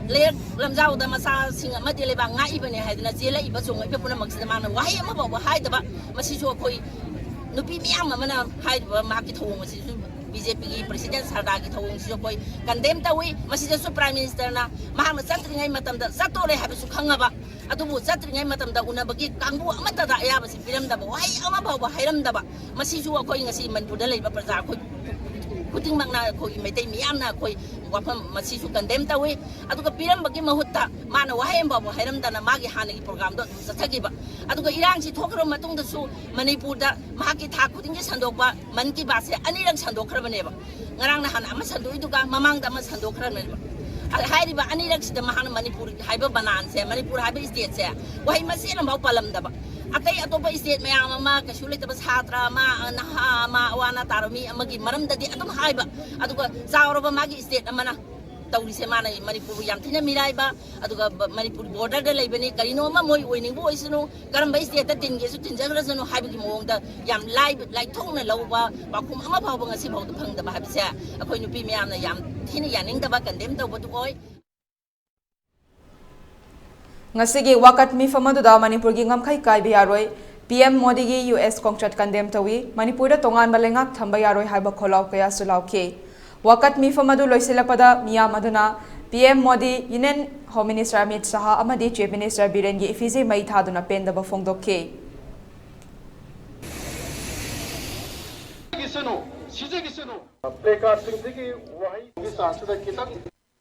ꯂꯩꯔꯛ ꯂꯝꯖꯥꯎꯗ ꯃꯆꯥꯁꯤꯡ ꯑꯃꯗꯤ ꯂꯩꯕꯥꯛ ꯉꯥꯛꯏꯕꯅꯦ ꯍꯥꯏꯗꯅ ꯆꯦꯜꯂꯛꯏꯕ ꯆꯣꯡꯉꯛꯏꯕ ꯄꯨꯝꯅꯃꯛꯁꯤꯗ ꯃꯥꯅ ꯋꯥꯍꯩ ꯑꯃ ꯐꯥꯎꯕ ꯍꯥꯏꯗꯕ꯫ ꯃꯁꯤꯁꯨ ꯑꯩꯈꯣꯏ ꯅꯨꯄꯤ ꯃꯌꯥꯝ ꯑꯃꯅ ꯍꯥꯏꯔꯤꯕ ꯃꯍꯥꯛꯀꯤ ꯊꯧꯑꯣꯡ ꯑꯁꯤꯁꯨ, ꯕꯤ ꯖꯦ ꯄꯤꯒꯤ ꯄ꯭ꯔꯦꯁꯤꯗꯦꯟ ꯁꯔꯗꯥꯔꯒꯤ ꯊꯧꯑꯣꯡꯁꯤꯁꯨ ꯑꯩꯈꯣꯏ ꯀꯟꯗꯦꯝ ꯇꯧꯏ꯫ ꯃꯁꯤꯗꯁꯨ ꯄ꯭ꯔꯥꯏꯝ ꯃꯤꯅꯤꯁꯇꯔꯅ ꯃꯍꯥꯛꯅ ꯆꯠꯇ꯭ꯔꯤꯉꯩ ꯃꯇꯝꯗ ꯆꯠꯇꯣꯔꯦ ꯍꯥꯏꯕꯁꯨ ꯈꯪꯉꯕ, ꯑꯗꯨꯕꯨ ꯆꯠꯇ꯭ꯔꯤꯉꯩ ꯃꯇꯝꯗ ꯎꯅꯕꯒꯤ ꯀꯥꯡꯕꯨ ꯑꯃꯠꯇꯗ ꯑꯌꯥꯕꯁꯤ ꯄꯤꯔꯝꯗꯕ, ꯋꯥꯍꯩ ꯑꯃ ꯐꯥꯎꯕ ꯍꯥꯏꯔꯝꯗꯕ꯫ ꯃꯁꯤꯁꯨ ꯑꯩꯈꯣꯏ ꯉꯁꯤ ꯃꯅꯤꯄꯨꯔꯗ ꯂꯩꯕ ꯄ꯭ꯔꯖꯥ ꯑꯩꯈꯣꯏ ꯈꯨꯗꯤꯡꯃꯛꯅ, ꯑꯩꯈꯣꯏꯒꯤ ꯃꯩꯇꯩ ꯃꯤꯌꯥꯝꯅ ꯑꯩꯈꯣꯏ ꯋꯥꯐꯝ ꯃꯁꯤꯁꯨ ꯀꯟꯗꯦꯝ ꯇꯧꯏ꯫ ꯑꯗꯨꯒ ꯄꯤꯔꯝꯕꯒꯤ ꯃꯍꯨꯠꯇ ꯃꯥꯅ ꯋꯥꯍꯩ ꯑꯃ ꯐꯥꯎꯕ ꯍꯥꯏꯔꯝꯗꯅ ꯃꯥꯒꯤ ꯍꯥꯟꯅꯒꯤ ꯄ꯭ꯔꯣꯒ꯭ꯔꯥꯝꯗꯣ ꯑꯗꯨꯝ ꯆꯠꯊꯈꯤꯕ꯫ ꯑꯗꯨꯒ ꯏꯔꯥꯡꯁꯤ ꯊꯣꯛꯈ꯭ꯔꯕ ꯃꯇꯨꯡꯗꯁꯨ ꯃꯅꯤꯄꯨꯔꯗ ꯃꯍꯥꯛꯀꯤ ꯊꯥ ꯈꯨꯗꯤꯡꯒꯤ ꯁꯟꯗꯣꯛꯄ ꯃꯟ ꯀꯤ ꯕꯥꯠꯁꯦ ꯑꯅꯤꯔꯛ ꯁꯟꯗꯣꯛꯈ꯭ꯔꯕꯅꯦꯕ꯫ ꯉꯔꯥꯡ ꯅꯍꯥꯟ ꯑꯃ ꯁꯟꯗꯣꯛꯏꯗꯨꯒ ꯃꯃꯥꯡꯗ ꯑꯃ ꯁꯟꯗꯣꯛꯈ꯭ꯔꯕꯅꯦꯕ꯫ ꯑ, ꯍꯥꯏꯔꯤꯕ ꯑꯅꯤꯔꯛꯁꯤꯗ ꯃꯍꯥꯛꯅ ꯃꯅꯤꯄꯨꯔ ꯍꯥꯏꯕ ꯕꯅꯥꯟꯁꯦ, ꯃꯅꯤꯄꯨꯔ ꯍꯥꯏꯕ ꯁ꯭ꯇꯦꯠꯁꯦ ꯋꯥꯍꯩ ꯃꯆꯦꯠ ꯑꯃꯐꯥꯎ ꯄꯜꯂꯝꯗꯕ꯫ ꯑꯇꯩ ꯑꯇꯣꯞꯄ ꯁ꯭ꯇꯦꯠ ꯃꯌꯥꯝ ꯑꯃ, ꯀꯩꯁꯨ ꯂꯩꯇꯕ ꯁꯥꯇ꯭ꯔ ꯑꯃ, ꯅꯍꯥ ꯑꯃ, ꯑꯋꯥ ꯑꯅꯥ ꯇꯥꯔꯕ ꯃꯤ ꯑꯃꯒꯤ ꯃꯔꯝꯗꯗꯤ ꯑꯗꯨꯝ ꯍꯥꯏꯕ, ꯑꯗꯨꯒ ꯆꯥꯎꯔꯕ ꯃꯥꯒꯤ ꯁ꯭ꯇꯦꯠ ꯑꯃꯅ ꯇꯧꯔꯤꯁꯦ, ꯃꯥꯅ ꯃꯅꯤꯄꯨꯔꯕꯨ ꯌꯥꯝ ꯊꯤꯅ ꯃꯤꯔꯥꯏꯕ, ꯑꯗꯨꯒ ꯕ-, ꯃꯅꯤꯄꯨꯔ ꯕꯣꯔꯗꯔꯗ ꯂꯩꯕꯅꯤ, ꯀꯔꯤꯅꯣ ꯑꯃ ꯃꯣꯏ ꯑꯣꯏꯅꯤꯡꯕ ꯑꯣꯏꯁꯅꯨ, ꯀꯔꯝꯕ ꯁ꯭ꯇꯦꯠꯇ ꯇꯤꯟꯒꯦꯁꯨ ꯇꯤꯟꯖꯈ꯭ꯔꯁꯅꯨ ꯍꯥꯏꯕꯒꯤ ꯃꯑꯣꯡꯗ ꯌꯥꯝ ꯂꯥꯏꯕ, ꯂꯥꯏꯊꯣꯛꯅ ꯂꯧꯕ ꯄꯥꯎꯈꯨꯝ ꯑꯃ ꯐꯥꯎꯕ ꯉꯁꯤ ꯐꯥꯎꯗ ꯐꯪꯗꯕ ꯍꯥꯏꯕꯁꯦ ꯑꯩꯈꯣꯏ ꯅꯨꯄꯤ ꯃꯌꯥꯝꯅ ꯌꯥꯝ ꯊꯤꯅ ꯌꯥꯅꯤꯡꯗꯕ, ꯀꯟꯗꯦꯝ ꯇꯧꯕꯗꯨ ꯑꯣꯏ꯫ ꯉꯁꯤꯒꯤ ꯋꯥꯀꯠ ꯃꯤꯐꯝ ꯑꯗꯨꯗ ꯃꯅꯤꯄꯨꯔꯒꯤ ꯉꯝꯈꯩ ꯀꯥꯏꯕ ꯌꯥꯔꯣꯏ, ꯄꯤ ꯑꯦꯝ ꯃꯣꯗꯤꯒꯤ ꯌꯨ ꯑꯦꯁ ꯈꯣꯡꯆꯠ ꯀꯟꯗꯦꯝ ꯇꯧꯏ, ꯃꯅꯤꯄꯨꯔꯗ ꯇꯣꯉꯥꯟꯕ ꯂꯩꯉꯥꯛ ꯊꯝꯕ ꯌꯥꯔꯣꯏ ꯍꯥꯏꯕ ꯈꯣꯜꯂꯥꯎ ꯀꯌꯥꯁꯨ ꯂꯥꯎꯈꯤ꯫ ꯋꯥꯀꯠ ꯃꯤꯐꯝ ꯑꯗꯨ ꯂꯣꯏꯁꯤꯜꯂꯛꯄꯗ ꯃꯤꯌꯥꯝ ꯑꯗꯨꯅ P M Modi, union home minister Amit Shah ꯑꯃꯗꯤ ꯆꯤꯐ ꯃꯤꯅꯤꯁꯇꯔ ꯕꯤꯔꯦꯟꯒꯤ ꯏꯐꯤꯖꯦ ꯃꯩ ꯊꯥꯗꯨꯅ ꯄꯦꯟꯗꯕ ꯐꯣꯡꯗꯣꯛꯈꯤ꯫ ꯁꯤꯖꯈꯤꯁꯅꯨ, ꯁꯤꯖꯈꯤꯁꯅꯨ꯫ ꯄ꯭ꯂꯦꯀꯥꯔꯗꯁꯤꯡꯁꯤꯒꯤ ꯋꯥꯍꯩ ꯆꯥꯁꯤꯗ ꯈꯤꯇꯪ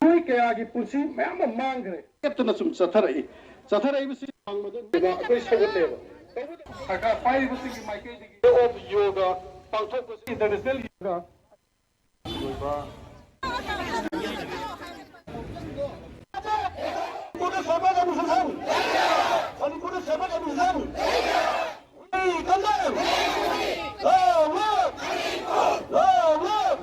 ꯃꯤꯑꯣꯏ ꯀꯌꯥꯒꯤ ꯄꯨꯟꯁꯤ ꯃꯌꯥꯝ ꯑꯃ ꯃꯥꯡꯈ꯭ꯔꯦ꯫ ꯂꯦꯞꯇꯅ ꯁꯨꯝ ꯆꯠꯊꯔꯛꯏ꯫ ꯆꯠꯊꯔꯛꯏꯕꯁꯤ ꯑꯩꯈꯣꯏ ꯁꯧꯒꯠꯂꯦꯕ꯫ ꯁꯔꯀꯥꯔ ꯄꯥꯏꯔꯤꯕꯁꯤꯡꯒꯤ ꯃꯥꯏꯀꯩꯗꯒꯤ ꯑꯣꯐ ꯌꯣꯒ ꯄꯥꯡꯊꯣꯛꯄꯁꯤ ꯏꯟꯇꯔꯅꯦꯁꯅꯦꯜ ꯌꯣꯒ ꯑꯣꯏꯕ ꯃꯅꯤꯄꯨꯔꯗ ꯁꯦꯕꯥ ꯀꯃꯤꯁꯟ! ꯃꯅꯤꯄꯨꯔꯗ ꯁꯦꯕꯥ commission! We condemn! Long live! Long live!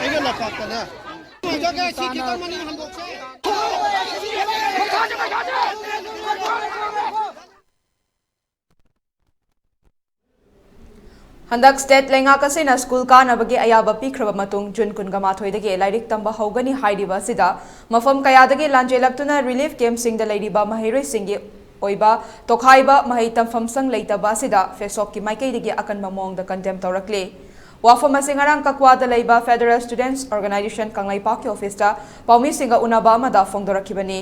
ꯑꯩꯅ ꯂꯝꯄꯥꯛꯇꯅꯦ꯫ ꯁꯤ ꯈꯤꯇꯪ ꯃꯅꯤꯡ ꯍꯟꯗꯣꯛꯁꯦ꯫ ꯍꯟꯗꯛ ꯁ꯭ꯇꯦꯠ ꯂꯩꯉꯥꯛ ꯑꯁꯤꯅ ꯁ꯭ꯀꯨꯜ ꯀꯥꯅꯕꯒꯤ ꯑꯌꯥꯕ ꯄꯤꯈ꯭ꯔꯕ ꯃꯇꯨꯡ ꯖꯨꯟ ꯀꯨꯟꯒ ꯃꯥꯊꯣꯏꯗꯒꯤ ꯂꯥꯏꯔꯤꯛ ꯇꯝꯕ ꯍꯧꯒꯅꯤ ꯍꯥꯏꯔꯤꯕ ꯑꯁꯤꯗ ꯃꯐꯝ ꯀꯌꯥꯗꯒꯤ ꯂꯥꯟꯖꯦꯜꯂꯛꯇꯨꯅ ꯔꯤꯂꯤꯐ ꯀꯦꯝꯞꯁꯤꯡꯗ ꯂꯩꯔꯤꯕ ꯃꯍꯩꯔꯣꯏꯁꯤꯡꯒꯤ ꯑꯣꯏꯕ ꯇꯣꯈꯥꯏꯕ ꯃꯍꯩ ꯇꯝꯐꯝ ꯁꯪ ꯂꯩꯇꯕ ꯑꯁꯤꯗ ꯐꯦꯁꯣꯛꯀꯤ ꯃꯥꯏꯀꯩꯗꯒꯤ ꯑꯀꯟꯕ ꯃꯑꯣꯡꯗ ꯀꯟꯗꯦꯝ ꯇꯧꯔꯛꯂꯤ꯫ ꯋꯥꯐꯝ ꯑꯁꯤ ꯉꯔꯥꯡ ꯀꯛꯋꯥꯗ ꯂꯩꯕ Federal Students Organisation ꯀꯪꯂꯩꯄꯥꯛꯀꯤ ꯑꯣꯐꯤꯁꯇ ꯄꯥꯎꯃꯤꯁꯤꯡꯒ ꯎꯅꯕ ꯑꯃꯗ ꯐꯣꯡꯗꯣꯔꯛꯈꯤꯕꯅꯤ꯫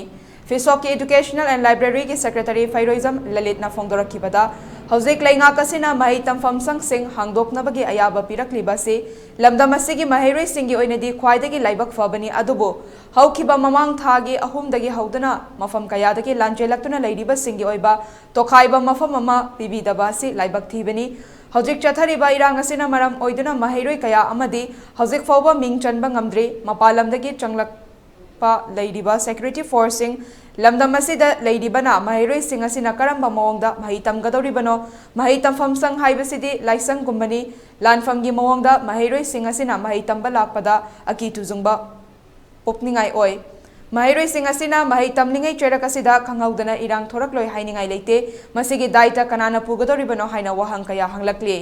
ꯐꯦꯁꯣꯛꯀꯤ Educational and Library ꯒꯤ Secretary ꯐꯩꯔꯣꯏꯖꯝ ꯂꯂꯤꯠꯅ ꯐꯣꯡꯗꯣꯔꯛꯈꯤꯕꯗ, ꯍꯧꯖꯤꯛ ꯂꯩꯉꯥꯛ ꯑꯁꯤꯅ ꯃꯍꯩ ꯇꯝꯐꯝ ꯁꯪꯁꯤꯡ ꯍꯥꯡꯗꯣꯛꯅꯕꯒꯤ ꯑꯌꯥꯕ ꯄꯤꯔꯛꯂꯤꯕ ꯑꯁꯤ ꯂꯝꯗꯝ ꯑꯁꯤꯒꯤ ꯃꯍꯩꯔꯣꯏꯁꯤꯡꯒꯤ ꯑꯣꯏꯅꯗꯤ ꯈ꯭ꯋꯥꯏꯗꯒꯤ ꯂꯥꯏꯕꯛ ꯐꯕꯅꯤ, ꯑꯗꯨꯕꯨ ꯍꯧꯈꯤꯕ ꯃꯃꯥꯡ ꯊꯥꯒꯤ ꯑꯍꯨꯝꯗꯒꯤ ꯍꯧꯗꯨꯅ ꯃꯐꯝ ꯀꯌꯥꯗꯒꯤ ꯂꯥꯟꯖꯦꯜꯂꯛꯇꯨꯅ ꯂꯩꯔꯤꯕꯁꯤꯡꯒꯤ ꯑꯣꯏꯕ ꯇꯣꯈꯥꯏꯕ ꯃꯐꯝ ꯑꯃ ꯄꯤꯕꯤꯗꯕ ꯑꯁꯤ ꯂꯥꯏꯕꯛ ꯊꯤꯕꯅꯤ꯫ ꯍꯧꯖꯤꯛ ꯆꯠꯊꯔꯤꯕ ꯏꯔꯥꯡ ꯑꯁꯤꯅ ꯃꯔꯝ ꯑꯣꯏꯗꯨꯅ ꯃꯍꯩꯔꯣꯏ ꯀꯌꯥ ꯑꯃꯗꯤ ꯍꯧꯖꯤꯛ ꯐꯥꯎꯕ ꯃꯤꯡ ꯆꯟꯕ ꯉꯝꯗ꯭ꯔꯤ꯫ ꯃꯄꯥꯟ ꯂꯝꯗꯒꯤ ꯆꯪꯂꯛꯄ ꯂꯩꯔꯤꯕ ꯁꯦꯀ꯭ꯌꯨꯔꯤꯇꯤ ꯐꯣꯔꯁꯁꯤꯡ ꯂꯝꯗꯝ ꯑꯁꯤꯗ ꯂꯩꯔꯤꯕꯅ ꯃꯍꯩꯔꯣꯏꯁꯤꯡ ꯑꯁꯤꯅ ꯀꯔꯝꯕ ꯃꯑꯣꯡꯗ ꯃꯍꯩ ꯇꯝꯒꯗꯧꯔꯤꯕꯅꯣ? ꯃꯍꯩ ꯇꯝꯐꯝ ꯁꯪ ꯍꯥꯏꯕꯁꯤꯗꯤ ꯂꯥꯏꯁꯪꯒꯨꯝꯕꯅꯤ꯫ ꯂꯥꯟꯐꯝꯒꯤ ꯃꯑꯣꯡꯗ ꯃꯍꯩꯔꯣꯏꯁꯤꯡ ꯑꯁꯤꯅ ꯃꯍꯩ ꯇꯝꯕ ꯂꯥꯛꯄꯗ ꯑꯀꯤ ꯇꯨꯖꯨꯡꯕ ꯄꯣꯛꯅꯤꯡꯉꯥꯏ ꯑꯣꯏ꯫ ꯃꯍꯩꯔꯣꯏꯁꯤꯡ ꯑꯁꯤꯅ ꯃꯍꯩ ꯇꯝꯂꯤꯉꯩ ꯆꯩꯔꯛ ꯑꯁꯤꯗ ꯈꯪꯍꯧꯗꯅ ꯏꯔꯥꯡ ꯊꯣꯔꯛꯂꯣꯏ ꯍꯥꯏꯅꯤꯡꯉꯥꯏ ꯂꯩꯇꯦ꯫ ꯃꯁꯤꯒꯤ ꯗꯥꯏꯇ ꯀꯅꯥꯅ ꯄꯨꯒꯗꯧꯔꯤꯕꯅꯣ ꯍꯥꯏꯅ ꯋꯥꯍꯪ ꯀꯌꯥ ꯍꯪꯂꯛꯂꯤ꯫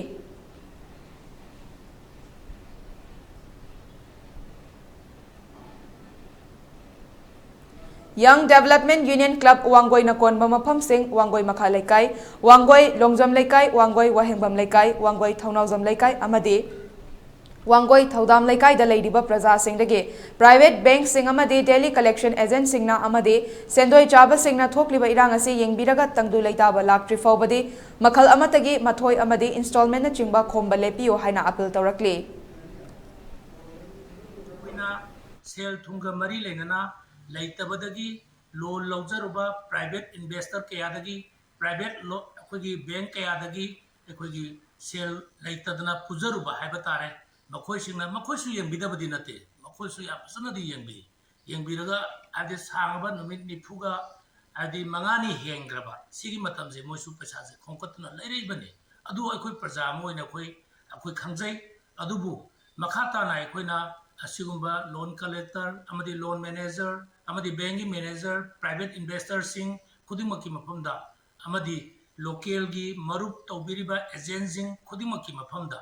Young Development Union Club ꯋꯥꯡꯒꯣꯏꯅ ꯀꯣꯟꯕ ꯃꯐꯝꯁꯤꯡ ꯋꯥꯡꯒꯣꯏ ꯃꯈꯥ ꯂꯩꯀꯥꯏ, ꯋꯥꯡꯒꯣꯏ ꯂꯣꯡꯖꯝ ꯂꯩꯀꯥꯏ, ꯋꯥꯡꯒꯣꯏ ꯋꯥꯍꯦꯡꯕꯝ ꯂꯩꯀꯥꯏ, ꯋꯥꯡꯒꯣꯏ ꯊꯧꯅꯥꯎꯖꯝ ꯂꯩꯀꯥꯏ ꯑꯃꯗꯤ ꯋꯥꯡꯒꯣꯏ ꯊꯧꯗꯥꯝ ꯂꯩꯀꯥꯏꯗ ꯂꯩꯔꯤꯕ ꯄ꯭ꯔꯖꯥꯁꯤꯡꯗꯒꯤ private bank ꯁꯤꯡ ꯑꯃꯗꯤ daily collection agent ꯁꯤꯡꯅ ꯑꯃꯗꯤ ꯁꯦꯟꯗꯣꯏ ꯆꯥꯕꯁꯤꯡꯅ ꯊꯣꯛꯂꯤꯕ ꯏꯔꯥꯡ ꯑꯁꯤ ꯌꯦꯡꯕꯤꯔꯒ ꯇꯪꯗꯨ ꯂꯩꯇꯥꯕ ꯂꯥꯛꯇ꯭ꯔꯤ ꯐꯥꯎꯕꯗꯤ ꯃꯈꯜ ꯑꯃꯠꯇꯒꯤ ꯃꯊꯣꯏ ꯑꯃꯗꯤ installment ꯅꯆꯤꯡꯕ ꯈꯣꯝꯕ ꯂꯦꯞꯄꯤꯌꯨ ꯍꯥꯏꯅ appeal ꯇꯧꯔꯛꯂꯤ꯫ ꯑꯩꯈꯣꯏꯅ ꯁꯦꯜ ꯊꯨꯝꯒ ꯃꯔꯤ ꯂꯩꯅꯅ ꯂꯩꯇꯕꯗꯒꯤ loan ꯂꯧꯖꯔꯨꯕ private investor ꯀꯌꯥꯗꯒꯤ, private ꯑꯩꯈꯣꯏꯒꯤ bank ꯀꯌꯥꯗꯒꯤ ꯑꯩꯈꯣꯏꯒꯤ ꯁꯦꯜ ꯂꯩꯇꯗꯅ ꯄꯨꯖꯔꯨꯕ ꯍꯥꯏꯕ ꯇꯥꯔꯦ꯫ ꯃꯈꯣꯏꯁꯤꯡꯅ, ꯃꯈꯣꯏꯁꯨ ꯌꯦꯡꯕꯤꯗꯕꯗꯤ ꯅꯠꯇꯦ, ꯃꯈꯣꯏꯁꯨ ꯌꯥꯝ ꯐꯖꯅꯗꯤ ꯌꯦꯡꯕꯤ꯫ ꯌꯦꯡꯕꯤꯔꯒ, ꯍꯥꯏꯕꯗꯤ ꯁꯥꯡꯉꯕ ꯅꯨꯃꯤꯠ ꯅꯤꯐꯨꯒ, ꯍꯥꯏꯕꯗꯤ ꯃꯉꯥꯅꯤ ꯍꯦꯟꯈ꯭ꯔꯕ ꯁꯤꯒꯤ ꯃꯇꯝꯁꯦ ꯃꯣꯏꯁꯨ ꯄꯩꯁꯥꯁꯦ ꯈꯣꯝꯀꯠꯇꯨꯅ ꯂꯩꯔꯛꯏꯕꯅꯤ꯫ ꯑꯗꯨ ꯑꯩꯈꯣꯏ ꯄ꯭ꯔꯖꯥ ꯑꯃ ꯑꯣꯏꯅ ꯑꯩꯈꯣꯏ, ꯑꯩꯈꯣꯏ ꯈꯪꯖꯩ꯫ ꯑꯗꯨꯕꯨ ꯃꯈꯥ ꯇꯥꯅ ꯑꯩꯈꯣꯏꯅ ꯑꯁꯤꯒꯨꯝꯕ loan collector ꯑꯃꯗꯤ loan manager ꯑꯃꯗꯤ bank ꯀꯤ manager, private investor ꯁꯤꯡ ꯈꯨꯗꯤꯡꯃꯛꯀꯤ ꯃꯐꯝꯗ ꯑꯃꯗꯤ local ꯒꯤ ꯃꯔꯨꯞ ꯇꯧꯕꯤꯔꯤꯕ agent ꯁꯤꯡ ꯈꯨꯗꯤꯡꯃꯛꯀꯤ ꯃꯐꯝꯗ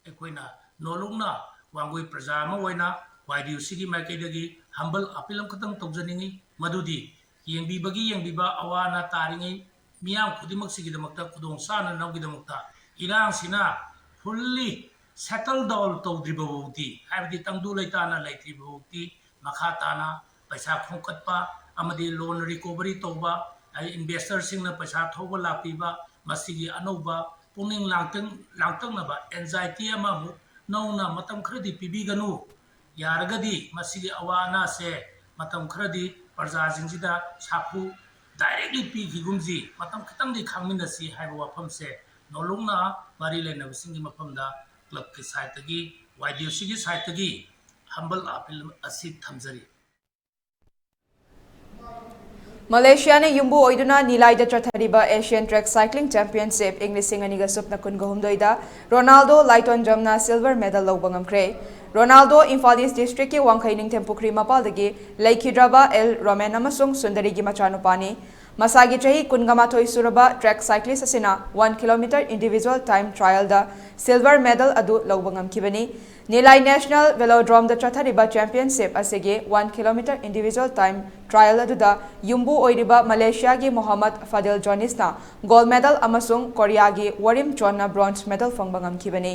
ꯑꯩꯈꯣꯏꯅ ꯅꯣꯂꯨꯛꯅ ꯋꯥꯡꯒꯣꯏ ꯄ꯭ꯔꯖꯥ ꯑꯃ ꯑꯣꯏꯅ ꯋꯥꯏ ꯗꯤ ꯑꯣ ꯁꯤꯒꯤ ꯃꯥꯏꯀꯩꯗꯒꯤ humble appeal ꯑꯃꯈꯛꯇꯪ ꯇꯧꯖꯅꯤꯡꯏ, ꯃꯗꯨꯗꯤ ꯌꯦꯡꯕꯤꯕꯒꯤ ꯌꯦꯡꯕꯤꯕ, ꯑꯋꯥ ꯑꯅꯥ ꯇꯥꯔꯤꯉꯩ ꯃꯤꯌꯥꯝ ꯈꯨꯗꯤꯡꯃꯛꯁꯤꯒꯤꯗꯃꯛꯇ ꯈꯨꯗꯣꯡ ꯆꯥꯅꯅꯕꯒꯤꯗꯃꯛꯇ ꯏꯔꯥꯡꯁꯤꯅ fully settle down ꯇꯧꯗ꯭ꯔꯤꯕ ꯐꯥꯎꯗꯤ, ꯍꯥꯏꯕꯗꯤ ꯇꯪꯗꯨ ꯂꯩꯇꯥꯅ ꯂꯩꯇ꯭ꯔꯤꯕ ꯐꯥꯎꯗꯤ ꯃꯈꯥ ꯇꯥꯅ ꯄꯩꯁꯥ ꯈꯣꯝꯀꯠꯄ ꯑꯃꯗꯤ loan recovery ꯇꯧꯕ, ꯍꯥꯏꯗꯤ investor ꯁꯤꯡꯅ ꯄꯩꯁꯥ ꯊꯧꯕ ꯂꯥꯛꯄꯤꯕ, ꯃꯁꯤꯒꯤ ꯑꯅꯧꯕ ꯄꯨꯛꯅꯤꯡ ꯂꯥꯡꯇꯛ-, ꯂꯥꯡꯇꯛꯅꯕ anxiety ꯑꯃꯃꯨꯛ ꯅꯧꯅ ꯃꯇꯝ ꯈꯔꯗꯤ ꯄꯤꯕꯤꯒꯅꯨ꯫ ꯌꯥꯔꯒꯗꯤ ꯃꯁꯤꯒꯤ ꯑꯋꯥ ꯑꯅꯥꯁꯦ ꯃꯇꯝ ꯈꯔꯗꯤ ꯄ꯭ꯔꯖꯥꯁꯤꯡꯁꯤꯗ ꯁꯥꯐꯨ directly ꯄꯤꯈꯤꯒꯨꯝꯁꯤ, ꯃꯇꯝ ꯈꯤꯇꯪꯗꯤ ꯈꯥꯡꯃꯤꯟꯅꯁꯤ ꯍꯥꯏꯕ ꯋꯥꯐꯝꯁꯦ ꯅꯣꯂꯨꯛꯅ ꯃꯔꯤ ꯂꯩꯅꯕꯁꯤꯡꯒꯤ ꯃꯐꯝꯗ club ꯀꯤ side ꯇꯒꯤ, ꯋꯥꯏ ꯗꯤ ꯑꯣ ꯁꯤꯒꯤ side ꯇꯒꯤ humble appeal ꯑꯁꯤ ꯊꯝꯖꯔꯤ꯫ ꯃꯂꯦꯁꯤꯌꯥꯅ ꯌꯨꯝꯕꯨ ꯑꯣꯏꯗꯨꯅ ꯅꯤꯂꯥꯏꯗ ꯆꯠꯊꯔꯤꯕ Asian Track Cycling Championship ꯏꯪ ꯂꯤꯁꯤꯡ ꯑꯅꯤꯒ ꯁꯨꯞꯅ ꯀꯨꯟꯒ ꯍꯨꯝꯗꯣꯏꯗ ꯔꯣꯅꯥꯜꯗꯣ ꯂꯥꯏꯇꯣꯟꯖꯝꯅ silver medal ꯂꯧꯕ ꯉꯝꯈ꯭ꯔꯦ꯫ ꯔꯣꯅꯥꯜꯗꯣ ꯏꯝꯐꯥꯜ East district ꯀꯤ ꯋꯥꯡꯈꯩ ꯅꯤꯡꯊꯦꯝ ꯄꯨꯈ꯭ꯔꯤ ꯃꯄꯥꯜꯗꯒꯤ ꯂꯩꯈꯤꯗ꯭ꯔꯕ ꯑꯦꯜ ꯔꯣꯃꯦꯟ ꯑꯃꯁꯨꯡ ꯁꯨꯟꯗꯔꯤꯒꯤ ꯃꯆꯥꯅꯨꯄꯥꯅꯤ꯫ ꯃꯁꯥꯒꯤ ꯆꯍꯤ ꯀꯨꯟꯒ ꯃꯥꯊꯣꯏ ꯁꯨꯔꯕ track cyclist ꯑꯁꯤꯅ one kilometer individual time trial ꯗ silver medal ꯑꯗꯨ ꯂꯧꯕ ꯉꯝꯈꯤꯕꯅꯤ꯫ ꯅꯤꯂꯥꯏ National Velodrome ꯗ ꯆꯠꯊꯔꯤꯕ championship ꯑꯁꯤꯒꯤ one kilometer individual time trial ꯑꯗꯨꯗ ꯌꯨꯝꯕꯨ ꯑꯣꯏꯔꯤꯕ ꯃꯂꯦꯁꯤꯌꯥꯒꯤ ꯃꯣꯍꯝꯃꯗ ꯐꯥꯗꯤꯜ ꯖꯣꯅꯤꯁꯅ gold medal ꯑꯃꯁꯨꯡ ꯀꯣꯔꯤꯌꯥꯒꯤ ꯋꯥꯔꯤꯝ ꯆꯣꯟꯅ bronze medal ꯐꯪꯕ ꯉꯝꯈꯤꯕꯅꯤ꯫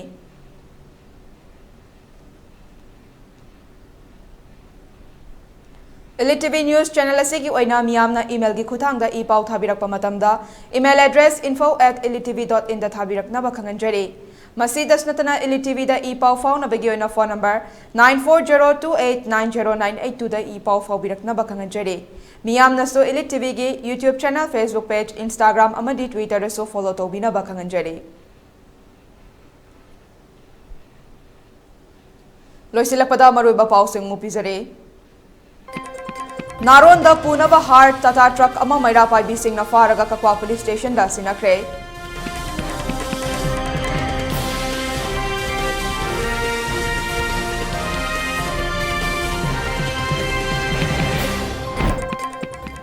Elite T V News Channel ꯑꯁꯤꯒꯤ ꯑꯣꯏꯅ ꯃꯤꯌꯥꯝꯅ email ꯒꯤ ꯈꯨꯠꯊꯥꯡꯗ ꯏ ꯄꯥꯎ ꯊꯥꯕꯤꯔꯛꯄ ꯃꯇꯝꯗ, email address info at elite T V dot in ꯗ ꯊꯥꯕꯤꯔꯛꯅꯕ ꯈꯪꯍꯟꯖꯔꯤ꯫ ꯃꯁꯤꯗꯁꯨ ꯅꯠꯇꯅ, Elite T V ꯗ ꯏ ꯄꯥꯎ ꯐꯥꯎꯅꯕꯒꯤ ꯑꯣꯏꯅ phone number nine four zero two eight nine zero nine eight two ꯗ ꯏ ꯄꯥꯎ ꯐꯥꯎꯕꯤꯔꯛꯅꯕ ꯈꯪꯍꯟꯖꯔꯤ꯫ ꯃꯤꯌꯥꯝꯅꯁꯨ Elite T V ꯒꯤ YouTube channel, Facebook page, Instagram ꯑꯃꯗꯤ Twitter ꯗꯁꯨ follow ꯇꯧꯕꯤꯅꯕ ꯈꯪꯍꯟꯖꯔꯤ꯫ ꯂꯣꯏꯁꯤꯜꯂꯛꯄꯗ ꯃꯔꯨꯑꯣꯏꯕ ꯄꯥꯎꯁꯤꯡ ꯑꯃꯨꯛ ꯄꯤꯖꯔꯤ꯫ ꯅꯥꯔꯣꯟꯗ ꯄꯨꯅꯕ ꯍꯥꯔ Tata truck ꯑꯃ ꯃꯩꯔꯥ ꯄꯥꯏꯕꯤꯁꯤꯡꯅ ꯐꯥꯔꯒ ꯀꯛꯋꯥ police station ꯗ ꯁꯤꯟꯅꯈ꯭ꯔꯦ꯫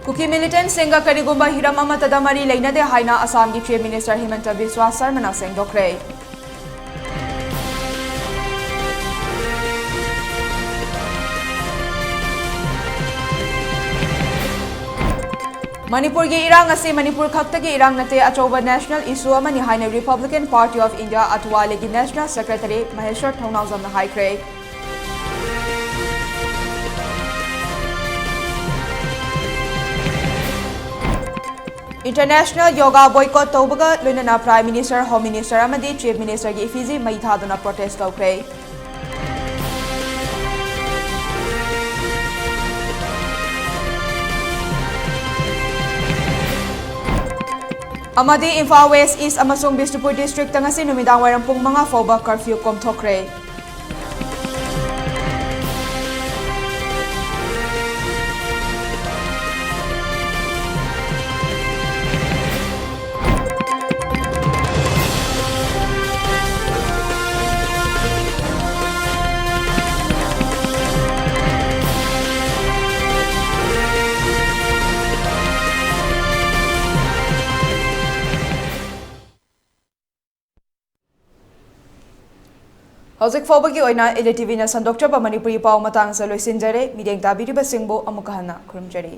ꯀꯨꯀꯤ militant ꯁꯤꯡꯒ ꯀꯔꯤꯒꯨꯝꯕ ꯍꯤꯔꯝ ꯑꯃꯠꯇꯗ ꯃꯔꯤ ꯂꯩꯅꯗꯦ ꯍꯥꯏꯅ ꯑꯁꯥꯝꯒꯤ Chief Minister ꯍꯤꯃꯟꯇ ꯕꯤꯁ꯭ꯋꯥ ꯁꯔꯃꯅ ꯁꯦꯡꯗꯣꯛꯈ꯭ꯔꯦ꯫ ꯃꯅꯤꯄꯨꯔꯒꯤ ꯏꯔꯥꯡ ꯑꯁꯤ ꯃꯅꯤꯄꯨꯔ ꯈꯛꯇꯒꯤ ꯏꯔꯥꯡ ꯅꯠꯇꯦ, ꯑꯆꯧꯕ national issue ꯑꯃꯅꯤ ꯍꯥꯏꯅ Republican Party of India ꯑꯊꯋꯥꯂꯦꯒꯤ National Secretary ꯃꯍꯦꯁ꯭ꯋꯔ ꯊꯧꯅꯥꯎꯖꯝꯅ ꯍꯥꯏꯈ꯭ꯔꯦ꯫ International Yoga boycott ꯇꯧꯕꯒ ꯂꯣꯏꯅꯅ Prime Minister, Home Minister ꯑꯃꯗꯤ Chief Minister ꯒꯤ effigy ꯃꯩ ꯊꯥꯗꯨꯅ protest ꯇꯧꯈ꯭ꯔꯦ꯫ ꯑꯃꯗꯤ ꯏꯝꯐꯥꯜ West, East ꯑꯃꯁꯨꯡ ꯕꯤꯁꯅꯨꯄꯨꯔ district ꯇ ꯉꯁꯤ ꯅꯨꯃꯤꯗꯥꯡ ꯋꯥꯏꯔꯝ ꯄꯨꯡ ꯃꯉꯥ ꯐꯥꯎꯕ curfew ꯀꯣꯝꯊꯣꯛꯈ꯭ꯔꯦ꯫ ꯍꯧꯖꯤꯛ ꯐꯥꯎꯕꯒꯤ ꯑꯣꯏꯅ Elite T V ꯅ ꯁꯟꯗꯣꯛꯆꯕ ꯃꯅꯤꯄꯨꯔꯤ ꯄꯥꯎ ꯃꯇꯥꯡꯁꯤꯗ ꯂꯣꯏꯁꯤꯟꯖꯔꯦ꯫ ꯃꯤꯠꯌꯦꯡ ꯇꯥꯕꯤꯔꯤꯕꯁꯤꯡꯕꯨ ꯑꯃꯨꯛꯀ ꯍꯟꯅ ꯈꯨꯔꯨꯝꯖꯔꯤ꯫